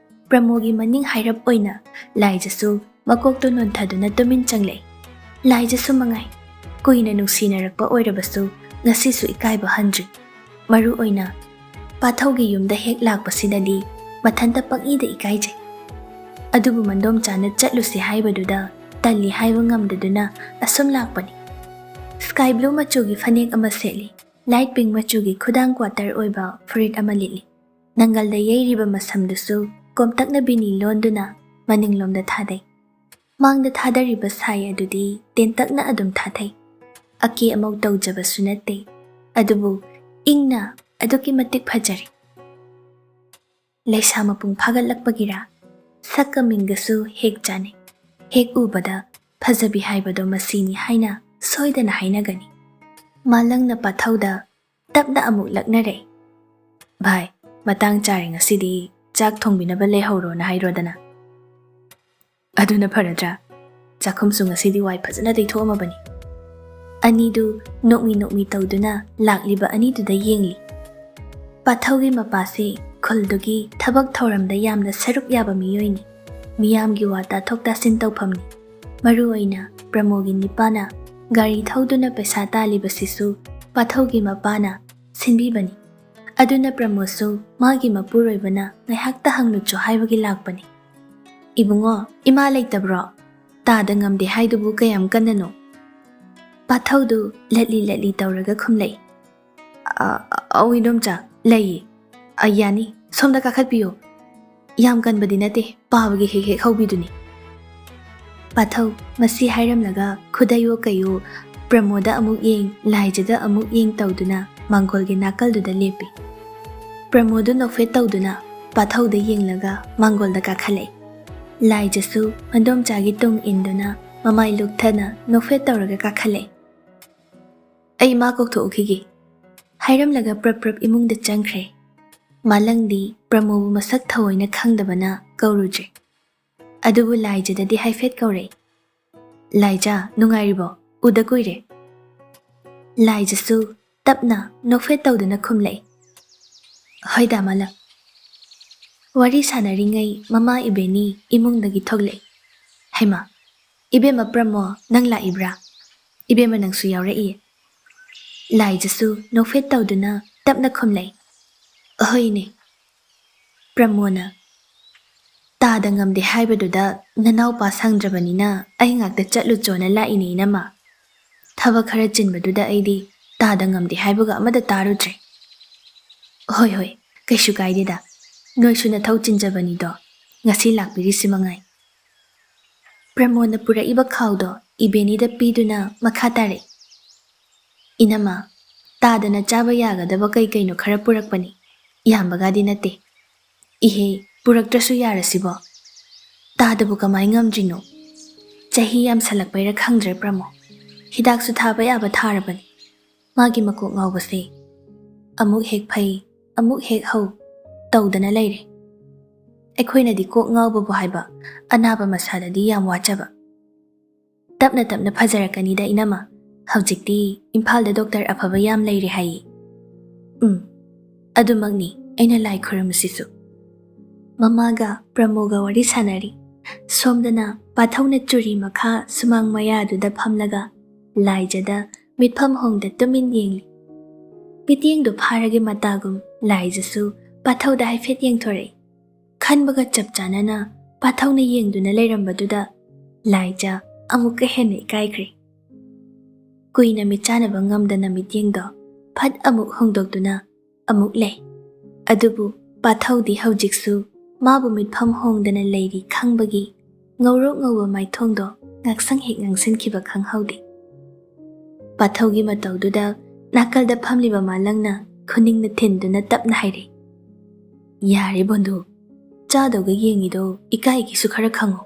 ꯄ꯭ꯔꯃꯣꯒꯤ ꯃꯅꯤꯡ ꯍꯥꯏꯔꯞ ꯑꯣꯏꯅ ꯂꯥꯏꯖꯁꯨ ꯃꯀꯣꯛꯇꯨ ꯅꯣꯟꯊꯗꯨꯅ ꯇꯨꯃꯤꯟ ꯆꯪꯂꯛꯏ꯫ ꯂꯥꯏꯖꯁꯨ ꯃꯉꯥꯏ, ꯀꯨꯏꯅ ꯅꯨꯡꯁꯤꯅꯔꯛꯄ ꯑꯣꯏꯔꯕꯁꯨ ꯉꯁꯤꯁꯨ ꯏꯀꯥꯏꯕ ꯍꯟꯗ꯭ꯔꯤ꯫ ꯃꯔꯨ ꯑꯣꯏꯅ ꯄꯥꯊꯧꯒꯤ ꯌꯨꯝꯗ ꯍꯦꯛ ꯂꯥꯛꯄꯁꯤꯗꯗꯤ ꯃꯊꯟꯇ ꯄꯪꯏꯗ ꯏꯀꯥꯏꯖꯩ꯫ ꯑꯗꯨꯕꯨ ꯃꯟꯗꯣꯝꯆꯥꯅ ꯆꯠꯂꯨꯁꯤ ꯍꯥꯏꯕꯗꯨꯗ ꯇꯜꯂꯤ ꯍꯥꯏꯕ ꯉꯝꯗꯗꯨꯅ ꯑꯁꯨꯝ ꯂꯥꯛꯄꯅꯤ꯫ ꯁ꯭ꯀꯥꯏ ꯕ꯭ꯂꯨ ꯃꯆꯨꯒꯤ ꯐꯅꯦꯛ ꯑꯃ ꯁꯦꯠꯂꯤ꯫ ꯂꯥꯏꯠ ꯄꯤꯡ ꯃꯆꯨꯒꯤ ꯈꯨꯗꯥꯡ ꯀ꯭ꯋꯥꯇꯔ ꯑꯣꯏꯕ ꯐꯨꯔꯤꯠ ꯑꯃ ꯂꯤꯠꯂꯤ꯫ ꯅꯪꯒꯜꯗ ꯌꯩꯔꯤꯕ ꯃꯁꯝꯗꯨꯁꯨ ꯀꯣꯝꯇꯛꯅ ꯕꯤꯅꯤ ꯂꯣꯟꯗꯨꯅ ꯃꯅꯤꯡꯂꯣꯝꯗ ꯊꯥꯗꯩ꯫ ꯃꯥꯡꯗ ꯊꯥꯗꯔꯤꯕ ꯁꯥꯏ ꯑꯗꯨꯗꯤ ꯇꯦꯟꯇꯛꯅ ꯑꯗꯨꯝ ꯊꯥꯊꯩ꯫ ꯑꯀꯦ ꯑꯃꯧ ꯇꯧꯖꯕꯁꯨ ꯅꯠꯇꯦ, ꯑꯗꯨꯕꯨ ꯏꯪꯅ ꯑꯗꯨꯛꯀꯤ ꯃꯇꯤꯛ ꯐꯖꯔꯤ꯫ ꯂꯩꯁꯥ ꯃꯄꯨꯡ ꯐꯥꯒꯠꯂꯛꯄꯒꯤꯔꯥ, ꯁꯛꯀ ꯃꯤꯡꯒꯁꯨ ꯍꯦꯛ ꯆꯥꯅꯩ꯫ ꯍꯦꯛ ꯎꯕꯗ ꯐꯖꯕꯤ ꯍꯥꯏꯕꯗꯣ ꯃꯁꯤꯅꯤ ꯍꯥꯏꯅ ꯁꯣꯏꯗꯅ ꯍꯥꯏꯅꯒꯅꯤ꯫ ꯃꯥꯂꯪꯅ ꯄꯥꯊꯧꯗ ꯇꯞꯅ ꯑꯃꯨꯛ ꯂꯛꯅꯔꯛꯏ꯫ "ꯚꯥꯏ, ꯃꯇꯥꯡ ꯆꯥꯔꯦ, ꯉꯁꯤꯗꯤ ꯆꯥꯛ ꯊꯣꯡꯕꯤꯅꯕ ꯂꯩꯍꯧꯔꯣꯅ ꯍꯥꯏꯔꯣꯗꯅ꯫ ꯑꯗꯨꯅ ꯐꯔꯗ꯭ꯔꯥ? ꯆꯥꯛꯈꯨꯝꯁꯨ ꯉꯁꯤꯗꯤ ꯋꯥꯏ ꯐꯖꯅ ꯇꯩꯊꯣꯛꯑꯝꯃꯕꯅꯤ꯫" ꯑꯅꯤꯗꯨ ꯅꯣꯛꯃꯤ ꯅꯣꯛꯃꯤ ꯇꯧꯗꯨꯅ ꯂꯥꯛꯂꯤꯕ ꯑꯅꯤꯗꯨꯗ ꯌꯦꯡꯂꯤ꯫ ꯄꯥꯊꯧꯒꯤ ꯃꯄꯥꯁꯤ ꯈꯨꯜꯗꯨꯒꯤ ꯊꯕꯛ ꯊꯧꯔꯝꯗ ꯌꯥꯝꯅ ꯁꯔꯨꯛ ꯌꯥꯕ ꯃꯤꯑꯣꯏꯅꯤ꯫ ꯃꯤꯌꯥꯝꯒꯤ ꯋꯥ ꯇꯥꯊꯣꯛ ꯇꯥꯁꯤꯟ ꯇꯧꯐꯝꯅꯤ꯫ ꯃꯔꯨ ꯑꯣꯏꯅ ꯄ꯭ꯔꯃꯣꯒꯤ ꯅꯤꯄꯥꯅ ꯒꯥꯔꯤ ꯊꯧꯗꯨꯅ ꯄꯩꯁꯥ ꯇꯥꯜꯂꯤꯕꯁꯤꯁꯨ ꯄꯥꯊꯧꯒꯤ ꯃꯄꯥꯅ ꯁꯤꯟꯕꯤꯕꯅꯤ꯫ ꯑꯗꯨꯅ ꯄ꯭ꯔꯃꯣꯗꯁꯨ ꯃꯥꯒꯤ ꯃꯄꯨꯔꯣꯏꯕꯅ ꯉꯥꯏꯍꯥꯛꯇ ꯍꯪꯂꯨꯆꯣ ꯍꯥꯏꯕꯒꯤ ꯂꯥꯛꯄꯅꯤ꯫ "ꯏꯕꯨꯡꯉꯣ, ꯏꯃꯥ ꯂꯩꯇꯕ꯭ꯔꯣ? ꯇꯥꯗ ꯉꯝꯗꯦ ꯍꯥꯏꯗꯨꯕꯨ ꯀꯌꯥꯝ ꯀꯟꯅꯅꯣ?" ꯄꯥꯊꯧꯗꯨ ꯂꯠꯂꯤ ꯂꯠꯂꯤ ꯇꯧꯔꯒ ꯈꯨꯝꯂꯛꯏ꯫ "ꯑ, ꯑ, ꯑꯧ ꯏꯗꯣꯝꯆꯥ, ꯂꯩꯌꯦ꯫ ꯑ, ꯌꯥꯅꯤ, ꯁꯣꯝꯗ ꯀꯥꯈꯠꯄꯤꯌꯨ꯫ ꯌꯥꯝ ꯀꯟꯕꯗꯤ ꯅꯠꯇꯦ, ꯄꯥꯕꯒꯤ ꯍꯦꯛ ꯍꯦꯛ ꯍꯧꯕꯤꯗꯨꯅꯤ꯫" ꯄꯥꯊꯧ ꯃꯁꯤ ꯍꯥꯏꯔꯝꯂꯒ ꯈꯨꯗꯩꯌꯣ ꯀꯩꯌꯣ ꯄ꯭ꯔꯃꯣꯗ ꯑꯃꯨꯛ ꯌꯦꯡ, ꯂꯥꯏꯖꯗ ꯑꯃꯨꯛ ꯌꯦꯡ ꯇꯧꯗꯨꯅ ꯃꯥꯡꯒꯣꯜꯒꯤ ꯅꯥꯀꯜꯗꯨꯗ ꯂꯦꯞꯄꯤ꯫ ꯄ꯭ꯔꯃꯣꯗ ꯅꯣꯛꯐꯦꯠ ꯇꯧꯗꯨꯅ ꯄꯥꯊꯧꯗ ꯌꯦꯡꯂꯒ ꯃꯥꯡꯒꯣꯜꯗ ꯀꯥꯈꯠꯂꯛꯏ꯫ ꯂꯥꯏꯖꯁꯨ ꯃꯗꯣꯝꯆꯥꯒꯤ ꯇꯨꯡ ꯏꯟꯗꯨꯅ ꯃꯃꯥꯏ ꯂꯨꯛꯊꯅ ꯅꯣꯛꯐꯦꯠ ꯇꯧꯔꯒ ꯀꯥꯈꯠꯂꯛꯏ꯫ "ꯑꯩ ꯏꯃꯥ ꯀꯧꯊꯣꯛꯎꯈꯤꯒꯦ꯫" ꯍꯥꯏꯔꯝꯂꯒ ꯄ꯭ꯔꯞ ꯄ꯭ꯔꯞ ꯏꯃꯨꯡꯗ ꯆꯪꯈ꯭ꯔꯦ꯫ ꯃꯥꯂꯪꯗꯤ ꯄ꯭ꯔꯃꯣꯕꯨ ꯃꯁꯛ ꯊꯑꯣꯏꯅ ꯈꯪꯗꯕꯅ ꯀꯧꯔꯨꯗ꯭ꯔꯦ꯫ ꯑꯗꯨꯕꯨ ꯂꯥꯏꯖꯗꯗꯤ ꯍꯥꯏꯐꯦꯠ ꯀꯧꯔꯛꯏ꯫ "ꯂꯥꯏꯖ, ꯅꯨꯡꯉꯥꯏꯔꯤꯕꯣ? ꯎꯗ ꯀꯨꯏꯔꯦ꯫" ꯂꯥꯏꯖꯁꯨ ꯇꯞꯅ ꯅꯣꯛꯐꯦꯠ ꯇꯧꯗꯨꯅ ꯈꯨꯝꯂꯛꯏ꯫ "ꯍꯣꯏꯗ, ꯃꯥꯂꯪ꯫" ꯋꯥꯔꯤ ꯁꯥꯟꯅꯔꯤꯉꯩ ꯃꯃꯥ ꯏꯕꯦꯅꯤ ꯏꯃꯨꯡꯗꯒꯤ ꯊꯣꯛꯂꯛꯏ꯫ "ꯍꯩꯃꯥ, ꯏꯕꯦꯝꯃ ꯄ꯭ꯔꯃꯣ, ꯅꯪ ꯂꯥꯛꯏꯕ꯭ꯔꯥ? ꯏꯕꯦꯝꯃ, ꯅꯪꯁꯨ ꯌꯥꯎꯔꯛꯏ꯫" ꯂꯥꯏꯖꯁꯨ ꯅꯣꯛꯐꯦꯠ ꯇꯧꯗꯨꯅ ꯇꯞꯅ ꯈꯨꯝꯂꯛꯏ꯫ "ꯑꯍꯣꯏꯅꯦ꯫" ꯄ꯭ꯔꯃꯣꯅ, "ꯇꯥꯗ ꯉꯝꯗꯦ ꯍꯥꯏꯕꯗꯨꯗ ꯅꯅꯥꯎꯄꯥ ꯁꯪꯗ꯭ꯔꯕꯅꯤꯅ ꯑꯩ ꯉꯥꯛꯇ ꯆꯠꯂꯨꯆꯣꯅ ꯂꯥꯛꯏꯅꯦ ꯏꯅꯝꯃ꯫ ꯊꯕꯛ ꯈꯔ ꯆꯤꯟꯕꯗꯨꯗ ꯑꯩꯗꯤ ꯇꯥꯗ ꯉꯝꯗꯦ ꯍꯥꯏꯕꯒ ꯑꯃꯗ ꯇꯥꯔꯨꯗ꯭ꯔꯦ꯫ "ꯍꯣꯏ, ꯍꯣꯏ, ꯀꯩꯁꯨ ꯀꯥꯏꯗꯦꯗ꯫ ꯅꯣꯏꯁꯨ ꯅꯊꯧ ꯆꯤꯟꯖꯕꯅꯤꯗꯣ, ꯉꯁꯤ ꯂꯥꯛꯄꯤꯔꯤꯁꯤ ꯃꯉꯥꯏ꯫" ꯄ꯭ꯔꯃꯣꯗꯅ ꯄꯨꯔꯛꯏꯕ ꯈꯥꯎꯗꯣ ꯏꯕꯦꯅꯤꯗ ꯄꯤꯗꯨꯅ ꯃꯈꯥ ꯇꯥꯔꯛꯏ, "ꯏꯅꯝꯃ, ꯇꯥꯗꯅ ꯆꯥꯕ ꯌꯥꯒꯗꯕ ꯀꯩ ꯀꯩꯅꯣ ꯈꯔ ꯄꯨꯔꯛꯄꯅꯤ꯫ ꯌꯥꯝꯕꯒꯗꯤ ꯅꯠꯇꯦ꯫ ꯏꯍꯦ, ꯄꯨꯔꯛꯇ꯭ꯔꯁꯨ ꯌꯥꯔꯁꯤꯕꯣ? ꯇꯥꯗꯕꯨ ꯀꯃꯥꯏ ꯉꯝꯗ꯭ꯔꯤꯅꯣ? ꯆꯍꯤ ꯌꯥꯝꯁꯜꯂꯛꯄꯩꯔ ꯈꯪꯗ꯭ꯔꯦ ꯄ꯭ꯔꯃꯣ꯫ ꯍꯤꯗꯥꯛꯁꯨ ꯊꯥꯕ ꯌꯥꯕ ꯊꯥꯔꯕꯅꯤ꯫ ꯃꯥꯒꯤ ꯃꯀꯣꯛ ꯉꯥꯎꯕꯁꯦ ꯑꯃꯨꯛ ꯍꯦꯛ ꯐꯩ, ꯑꯃꯨꯛ ꯍꯦꯛ ꯍꯧ ꯇꯧꯗꯅ ꯂꯩꯔꯦ꯫ ꯑꯩꯈꯣꯏꯅꯗꯤ ꯀꯣꯛ ꯉꯥꯎꯕꯕꯨ ꯍꯥꯏꯕ, ꯑꯅꯥꯕ ꯃꯁꯥꯗꯗꯤ ꯌꯥꯝ ꯋꯥꯖꯕ꯫ ꯇꯞꯅ ꯇꯞꯅ ꯐꯖꯔꯛꯀꯅꯤꯗ ꯏꯅꯝꯃ꯫ ꯍꯧꯖꯤꯛꯇꯤ ꯏꯝꯐꯥꯜꯗ ꯗꯣꯛꯇꯔ ꯑꯐꯕ ꯌꯥꯝ ꯂꯩꯔꯦ ꯍꯥꯏꯌꯦ꯫" "ꯎꯝ, ꯑꯗꯨꯃꯛꯅꯤ ꯑꯩꯅ ꯂꯥꯏ ꯈꯨꯔꯨꯝꯃꯤꯁꯤꯁꯨ꯫" ꯃꯃꯥꯒ ꯄ꯭ꯔꯃꯣꯒ ꯋꯥꯔꯤ ꯁꯥꯟꯅꯔꯤ꯫ ꯁꯣꯝꯗꯅ ꯄꯥꯊꯧꯅ ꯆꯨꯔꯤ ꯃꯈꯥ ꯁꯨꯃꯥꯡ ꯃꯌꯥꯗꯨꯗ ꯐꯝꯂꯒ ꯂꯥꯏꯖꯗ ꯃꯤꯠꯐꯝ ꯍꯣꯡꯗ ꯇꯨꯃꯤꯟ ꯌꯦꯡꯂꯤ꯫ ꯃꯤꯠꯌꯦꯡꯗꯨ ꯐꯥꯔꯒꯦ ꯃꯇꯥꯒꯨꯝ ꯂꯥꯏꯖꯁꯨ ꯄꯥꯊꯧꯗ ꯍꯥꯏꯐꯦꯠ ꯌꯦꯡꯊꯣꯔꯛꯏ꯫ ꯈꯟꯕꯒ ꯆꯞ ꯆꯥꯅꯅ ꯄꯥꯊꯧꯅ ꯌꯦꯡꯗꯨꯅ ꯂꯩꯔꯝꯕꯗꯨꯗ ꯂꯥꯏꯖ ꯑꯃꯨꯛꯀ ꯍꯦꯟꯅ ꯏꯀꯥꯏꯈ꯭ꯔꯦ꯫ ꯀꯨꯏꯅ ꯃꯤꯠꯆꯥꯟꯅꯕ ꯉꯝꯗꯅ ꯃꯤꯠꯌꯦꯡꯗꯣ ꯐꯠ ꯑꯃꯨꯛ ꯍꯣꯡꯗꯣꯛꯇꯨꯅ ꯑꯃꯨꯛ ꯂꯩ꯫ ꯑꯗꯨꯕꯨ ꯄꯥꯊꯧꯗꯤ ꯍꯧꯖꯤꯛꯁꯨ ꯃꯥꯕꯨ ꯃꯤꯠꯐꯝ ꯍꯣꯡꯗꯅ ꯂꯩꯔꯤ ꯈꯪꯕꯒꯤ ꯉꯧꯔꯣꯛ ꯉꯧꯕ ꯃꯥꯏꯊꯣꯡꯗꯣ ꯉꯥꯛꯁꯪ ꯍꯦꯛ ꯉꯥꯡꯁꯤꯟꯈꯤꯕ ꯈꯪꯍꯧꯗꯦ꯫ ꯄꯥꯊꯧꯒꯤ ꯃꯇꯧꯗꯨꯗ ꯅꯥꯀꯜꯗ ꯐꯝꯂꯤꯕ ꯃꯥꯂꯪꯅ ꯈꯨꯅꯤꯡꯅ ꯊꯤꯟꯗꯨꯅ ꯇꯞꯅ ꯍꯥꯏꯔꯦ, "ꯌꯥꯔꯦ ꯕꯣꯟꯗꯨ, ꯆꯥꯗꯧꯒ ꯌꯦꯡꯉꯤꯗꯣ ꯏꯀꯥꯏꯒꯤꯁꯨ ꯈꯔ ꯈꯪꯉꯨ꯫"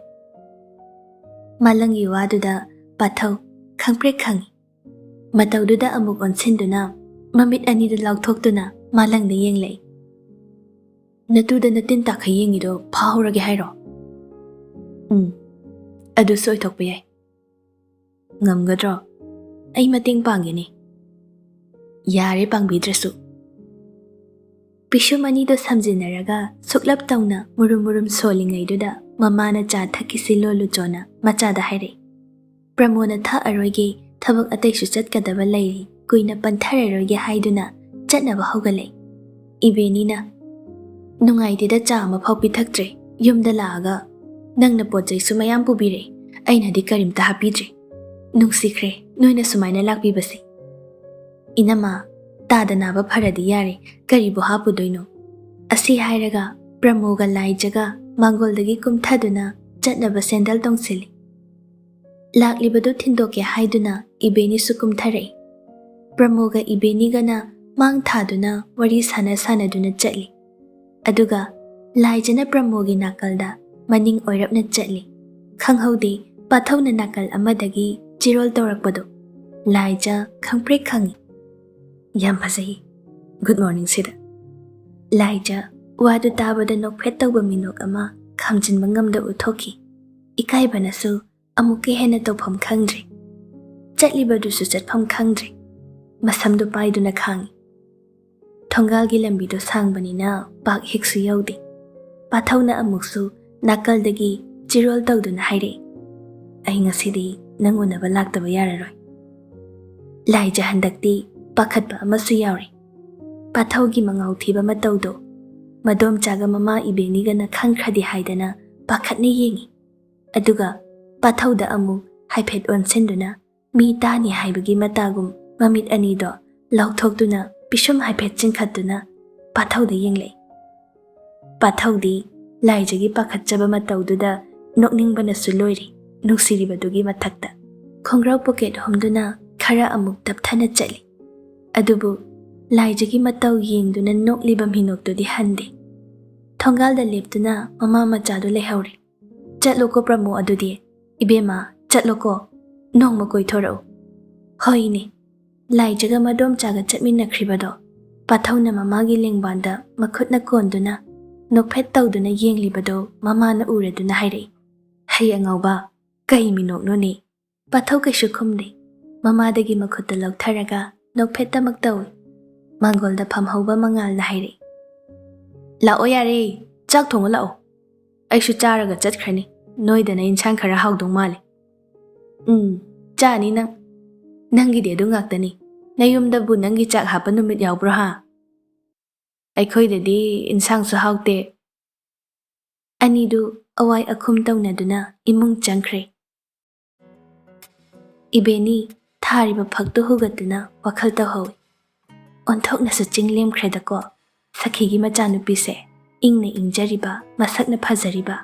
ꯃꯥꯂꯪꯒꯤ ꯋꯥꯗꯨꯗ ꯄꯥꯊꯧ ꯈꯪꯄ꯭ꯔꯦꯛ ꯈꯪꯉꯤ꯫ ꯃꯇꯧꯗꯨꯗ ꯑꯃꯨꯛ ꯑꯣꯟꯁꯤꯟꯗꯨꯅ ꯃꯃꯤꯠ ꯑꯅꯤꯗꯨ ꯂꯥꯎꯊꯣꯛꯇꯨꯅ ꯃꯥꯂꯪꯗ ꯌꯦꯡꯂꯛꯏ꯫ "ꯅꯇꯨꯗ ꯅꯇꯤꯟ ꯇꯥꯈꯩ ꯌꯦꯡꯉꯤꯗꯣ ꯐꯥꯍꯧꯔꯒꯦ ꯍꯥꯏꯔꯣ?" "ꯎꯝ, ꯑꯗꯨꯁꯨ ꯑꯣꯏꯊꯣꯛꯄ ꯌꯥꯏ꯫" "ꯉꯝꯒꯗ꯭ꯔꯣ? ꯑꯩ ꯃꯇꯦꯡ ꯄꯥꯡꯒꯦꯅꯦ꯫" "ꯌꯥꯔꯦ, ꯄꯥꯡꯕꯤꯗ꯭ꯔꯁꯨ꯫" ꯄꯤꯁꯨꯝ ꯑꯅꯤꯗꯣ ꯁꯝꯖꯤꯟꯅꯔꯒ ꯁꯨꯛꯂꯞ ꯇꯧꯅ ꯃꯨꯔꯨꯝ ꯃꯨꯔꯨꯝ ꯁꯣꯜꯂꯤꯉꯩꯗꯨꯗ ꯃꯃꯥꯅ ꯆꯥ ꯊꯛꯈꯤꯁꯤ ꯂꯣꯜꯂꯨꯆꯣꯅ ꯃꯆꯥꯗ ꯍꯥꯏꯔꯛꯏ꯫ ꯄ꯭ꯔꯃꯣꯗꯅ ꯊꯛꯑꯔꯣꯏꯒꯦ, ꯊꯕꯛ ꯑꯇꯩꯁꯨ ꯆꯠꯀꯗꯕ ꯂꯩꯔꯤ, ꯀꯨꯏꯅ ꯄꯟꯊꯔꯔꯣꯏꯒꯦ ꯍꯥꯏꯗꯨꯅ ꯆꯠꯅꯕ ꯍꯧꯒꯠꯂꯛꯏ꯫ ꯏꯕꯦꯅꯤꯅ, "ꯅꯨꯡꯉꯥꯏꯇꯦꯗ, ꯆꯥ ꯑꯃꯐꯥꯎ ꯄꯤꯊꯛꯇ꯭ꯔꯦ꯫ ꯌꯨꯝꯗ ꯂꯥꯛꯑꯒ ꯅꯪꯅ ꯄꯣꯠ ꯆꯩꯁꯨ ꯃꯌꯥꯝ ꯄꯨꯕꯤꯔꯛꯏ, ꯑꯩꯅꯗꯤ ꯀꯔꯤꯝꯇ ꯍꯥꯞꯄꯤꯗ꯭ꯔꯦ꯫ ꯅꯨꯡꯁꯤꯈ꯭ꯔꯦ ꯅꯣꯏꯅ ꯁꯨꯃꯥꯏꯅ ꯂꯥꯛꯄꯤꯕꯁꯦ꯫" "ꯏꯅꯝꯃ, ꯇꯥꯗ ꯅꯥꯕ ꯐꯔꯗꯤ ꯌꯥꯔꯦ, ꯀꯔꯤꯕꯨ ꯍꯥꯞꯄꯨꯗꯣꯏꯅꯣ?" ꯑꯁꯤ ꯍꯥꯏꯔꯒ ꯄ꯭ꯔꯃꯣꯒ ꯂꯥꯏꯖꯒ ꯃꯥꯡꯒꯣꯜꯗꯒꯤ ꯀꯨꯝꯊꯗꯨꯅ ꯆꯠꯅꯕ ꯁꯦꯟꯗꯜ ꯇꯣꯡꯁꯤꯜꯂꯤ꯫ ꯂꯥꯛꯂꯤꯕꯗꯨ ꯊꯤꯟꯗꯣꯛꯀꯦ ꯍꯥꯏꯗꯨꯅ ꯏꯕꯦꯅꯤꯁꯨ ꯀꯨꯝꯊꯔꯛꯏ꯫ ꯄ꯭ꯔꯃꯣꯒ ꯏꯕꯦꯅꯤꯒꯅ ꯃꯥꯡ ꯊꯥꯗꯨꯅ ꯋꯥꯔꯤ ꯁꯥꯟꯅ ꯁꯥꯟꯅꯗꯨꯅ ꯆꯠꯂꯤ꯫ ꯑꯗꯨꯒ ꯂꯥꯏꯖꯅ ꯄ꯭ꯔꯃꯣꯒꯤ ꯅꯥꯀꯜꯗ ꯃꯅꯤꯡ ꯑꯣꯏꯔꯞꯅ ꯆꯠꯂꯤ꯫ ꯈꯪꯍꯧꯗꯦ, ꯄꯥꯊꯧꯅ ꯅꯥꯀꯜ ꯑꯃꯗꯒꯤ ꯆꯤꯔꯣꯜ ꯇꯧꯔꯛꯄꯗꯨ꯫ ꯂꯥꯏꯖ ꯈꯪꯄ꯭ꯔꯦꯛ ꯈꯪꯏ꯫ "ꯌꯥꯝ ꯐꯖꯩ꯫ ꯒꯨꯗ ꯃꯣꯔꯅꯤꯡꯁꯤꯗ꯫" ꯂꯥꯏꯖ ꯋꯥꯗꯨ ꯇꯥꯕꯗ ꯅꯣꯛꯐꯦꯠ ꯇꯧꯕ ꯃꯤꯅꯣꯛ ꯑꯃ ꯈꯥꯝꯖꯤꯟꯕ ꯉꯝꯗ ꯎꯠꯊꯣꯛꯈꯤ꯫ ꯏꯀꯥꯏꯕꯅꯁꯨ ꯑꯃꯨꯛꯀ ꯍꯦꯟꯅ ꯇꯧꯐꯝ ꯈꯪꯗ꯭ꯔꯦ꯫ ꯆꯠꯂꯤꯕꯗꯨꯁꯨ ꯆꯠꯐꯝ ꯈꯪꯗ꯭ꯔꯦ꯫ ꯃꯁꯝꯗꯨ ꯄꯥꯏꯗꯨꯅ ꯈꯥꯡꯏ꯫ ꯊꯣꯡꯒꯥꯜꯒꯤ ꯂꯝꯕꯤꯗꯨ ꯁꯥꯡꯕꯅꯤꯅ ꯄꯥꯛ ꯍꯦꯛꯁꯨ ꯌꯧꯗꯦ꯫ ꯄꯥꯊꯧꯅ ꯑꯃꯨꯛꯁꯨ ꯅꯥꯀꯜꯗꯒꯤ ꯆꯤꯔꯣꯜ ꯇꯧꯗꯨꯅ ꯍꯥꯏꯔꯛꯏ, "ꯑꯩ ꯉꯁꯤꯗꯤ ꯅꯪ ꯎꯅꯕ ꯂꯥꯛꯇꯕ ꯌꯥꯔꯔꯣꯏ꯫" ꯂꯥꯏꯖ ꯍꯟꯗꯛꯇꯤ ꯄꯥꯈꯠꯄ ꯑꯃꯁꯨ ꯌꯥꯎꯔꯦ꯫ ꯄꯥꯊꯧꯒꯤ ꯃꯉꯥꯎ ꯊꯤꯕ ꯃꯇꯧꯗꯣ ꯃꯗꯣꯝꯆꯥꯒ ꯃꯃꯥ ꯏꯕꯦꯅꯤꯒꯅ ꯈꯪꯈ꯭ꯔꯗꯤ ꯍꯥꯏꯗꯅ ꯄꯥꯈꯠꯅ ꯌꯦꯡꯏ꯫ ꯑꯗꯨꯒ ꯄꯥꯊꯧꯗ ꯑꯃꯨꯛ ꯍꯥꯏꯐꯦꯠ ꯑꯣꯟꯁꯤꯟꯗꯨꯅ ꯃꯤ ꯇꯥꯅꯤ ꯍꯥꯏꯕꯒꯤ ꯃꯇꯥꯒꯨꯝ ꯃꯃꯤꯠ ꯑꯅꯤꯗꯣ ꯂꯥꯎꯊꯣꯛꯇꯨꯅ ꯄꯤꯁꯨꯝ ꯍꯥꯏꯐꯦꯠ ꯆꯤꯡꯈꯠꯇꯨꯅ ꯄꯥꯊꯧꯗ ꯌꯦꯡꯂꯛꯏ꯫ ꯄꯥꯊꯧꯗꯤ ꯂꯥꯏꯖꯒꯤ ꯄꯥꯈꯠꯆꯕ ꯃꯇꯧꯗꯨꯗ ꯅꯣꯛꯅꯤꯡꯕꯅꯁꯨ ꯂꯣꯏꯔꯤ꯫ ꯅꯨꯡꯁꯤꯔꯤꯕꯗꯨꯒꯤ ꯃꯊꯛꯇ ꯈꯣꯡꯒ꯭ꯔꯥꯎ ꯄꯣꯀꯦꯠ ꯍꯨꯝꯗꯨꯅ ꯈꯔ ꯑꯃꯨꯛ ꯇꯞꯊꯅ ꯆꯠꯂꯤ꯫ ꯑꯗꯨꯕꯨ ꯂꯥꯏꯖꯒꯤ ꯃꯇꯧ ꯌꯦꯡꯗꯨꯅ ꯅꯣꯛꯂꯤꯕ ꯃꯤꯅꯣꯛꯇꯨꯗꯤ ꯍꯟꯗꯦ꯫ ꯊꯣꯡꯒꯥꯜꯗ ꯂꯦꯞꯇꯨꯅ ꯃꯃꯥ ꯃꯆꯥꯗꯨ ꯂꯩꯍꯧꯔꯦ꯫ "ꯆꯠꯂꯣꯀꯣ ꯄ꯭ꯔꯃꯣ ꯑꯗꯨꯗꯤ꯫ ꯏꯕꯦꯝꯃ, ꯆꯠꯂꯣꯀꯣ꯫ ꯅꯣꯡꯃ ꯀꯣꯏꯊꯣꯔꯛꯎ꯫" ꯍꯣꯏꯅꯦ꯫ ꯂꯥꯏꯖꯒ ꯃꯗꯣꯝꯆꯥꯒ ꯆꯠꯃꯤꯟꯅꯈ꯭ꯔꯤꯕꯗꯣ ꯄꯥꯊꯧꯅ ꯃꯃꯥꯒꯤ ꯂꯦꯡꯕꯥꯟꯗ ꯃꯈꯨꯠꯅ ꯀꯣꯟꯗꯨꯅ ꯅꯣꯛꯐꯦꯠ ꯇꯧꯗꯨꯅ ꯌꯦꯡꯂꯤꯕꯗꯣ ꯃꯃꯥꯅ ꯎꯔꯗꯨꯅ ꯍꯥꯏꯔꯛꯏ, "ꯍꯩ ꯑꯉꯧꯕ, ꯀꯩ ꯃꯤꯅꯣꯛꯅꯣꯅꯦ?" ꯄꯥꯊꯧ ꯀꯩꯁꯨ ꯈꯨꯝꯗꯦ꯫ ꯃꯃꯥꯗꯒꯤ ꯃꯈꯨꯠꯇ ꯂꯧꯊꯔꯒ ꯅꯣꯛꯐꯦꯠꯇꯃꯛ ꯇꯧꯏ꯫ ꯃꯥꯡꯒꯣꯜꯗ ꯐꯝꯍꯧꯕ ꯃꯉꯥꯜꯅ ꯍꯥꯏꯔꯛꯏ, "ꯂꯥꯛꯑꯣ ꯌꯥꯔꯦ, ꯆꯥꯛ ꯊꯣꯡꯉꯨ ꯂꯥꯛꯑꯣ꯫ ꯑꯩꯁꯨ ꯆꯥꯔꯒ ꯆꯠꯈ꯭ꯔꯅꯤ, ꯅꯣꯏꯗꯅ ꯏꯟꯁꯥꯡ ꯈꯔ ꯍꯥꯎꯗꯧ ꯃꯥꯜꯂꯦ꯫" "ꯎꯝ, ꯆꯥꯅꯤ ꯅꯪ꯫ ꯅꯪꯒꯤꯗꯤ ꯑꯗꯨ ꯉꯥꯛꯇꯅꯤ꯫ ꯅꯌꯨꯝꯗꯕꯨ ꯅꯪꯒꯤ ꯆꯥꯛ ꯍꯥꯞꯄ ꯅꯨꯃꯤꯠ ꯌꯥꯎꯕ꯭ꯔꯣ ꯍꯥ?" "ꯑꯩꯈꯣꯏꯗꯗꯤ ꯏꯟꯁꯥꯡꯁꯨ ꯍꯥꯎꯇꯦ꯫" ꯑꯅꯤꯗꯨ ꯑꯋꯥꯏ ꯑꯈꯨꯝ ꯇꯧꯅꯗꯨꯅ ꯏꯃꯨꯡ ꯆꯪꯈ꯭ꯔꯦ꯫ ꯏꯕꯦꯅꯤ ꯊꯥꯔꯤꯕ ꯐꯛꯇꯨ ꯍꯨꯒꯠꯇꯨꯅ ꯋꯥꯈꯜ ꯇꯧꯍꯧꯏ꯫ ꯑꯣꯟꯊꯣꯛꯅꯁꯨ ꯆꯤꯡ ꯂꯦꯝꯈ꯭ꯔꯦꯗꯀꯣ, ꯁꯈꯤꯒꯤ ꯃꯆꯥꯅꯨꯄꯤꯁꯦ꯫ ꯏꯪꯅ ꯏꯪꯖꯔꯤꯕ, ꯃꯁꯛꯅ ꯐꯖꯔꯤꯕ,